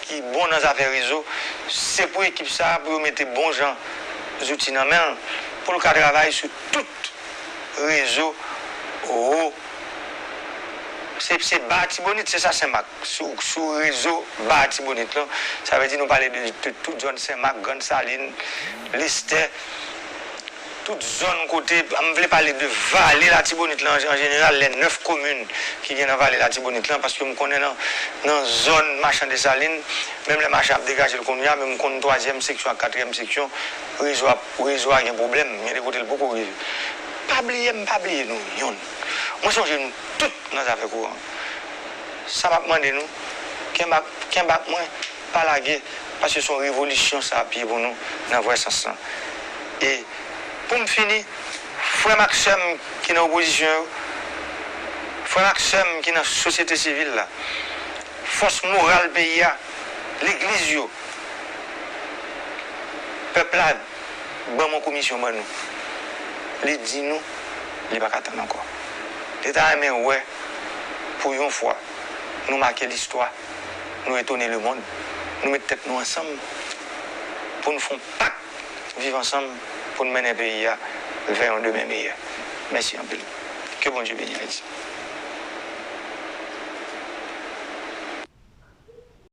ki bon nan zafè rezo, se pou ekip sa a, pou yo mete bon jan zouti nan men l, pou l ka travay sou tout rezo wo. Se, se Ba Latibonit, se sa Senmak. Sou, sou rezo Ba Latibonit lan, sa vle di nou pale de, de tout zòn Senmak, Grann Salin, Lestè, tout zòn kote, m vle pale de vale Latibonit lan an jeneral, lè nèf komin ki gen nan vale Latibonit lan, paske m konnen nan, nan zòn Machan Desalin, menm lè Machan ap degaje l kounye a, men m konn twazyèm seksyon ak katriyèm seksyon, rezo a, rezo a gen pwoblèm, gen de kote l poko rive. Pa bliye m, pa bliye nou youn. Mwen sonje nou tout nan zafè kouran. Sa m ap mande nou, kenbe ak, kenbe ak mwen, pa lage, paske se yon revolisyon sa ap ye pou nou nan vrè sans lan. E pou m fini, frè m ak sè m ki nan opozisyon yo, frè m ak sè m ki nan sosyete sivil la, fòs moral peyi a, legliz yo, pèp la ban m yon komisyon ban nou. Li di nou, li pa ka tann ankò. Li ta renmen wè, pou yon fwa, nou make listwa, nou etone lemonn, nou met tèt nou ansanm pou n fè yon pak viv ansanm pou n mennen peyi a vè yon demen meyè. Mèsi anpil. Ke Bondye beni Ayiti.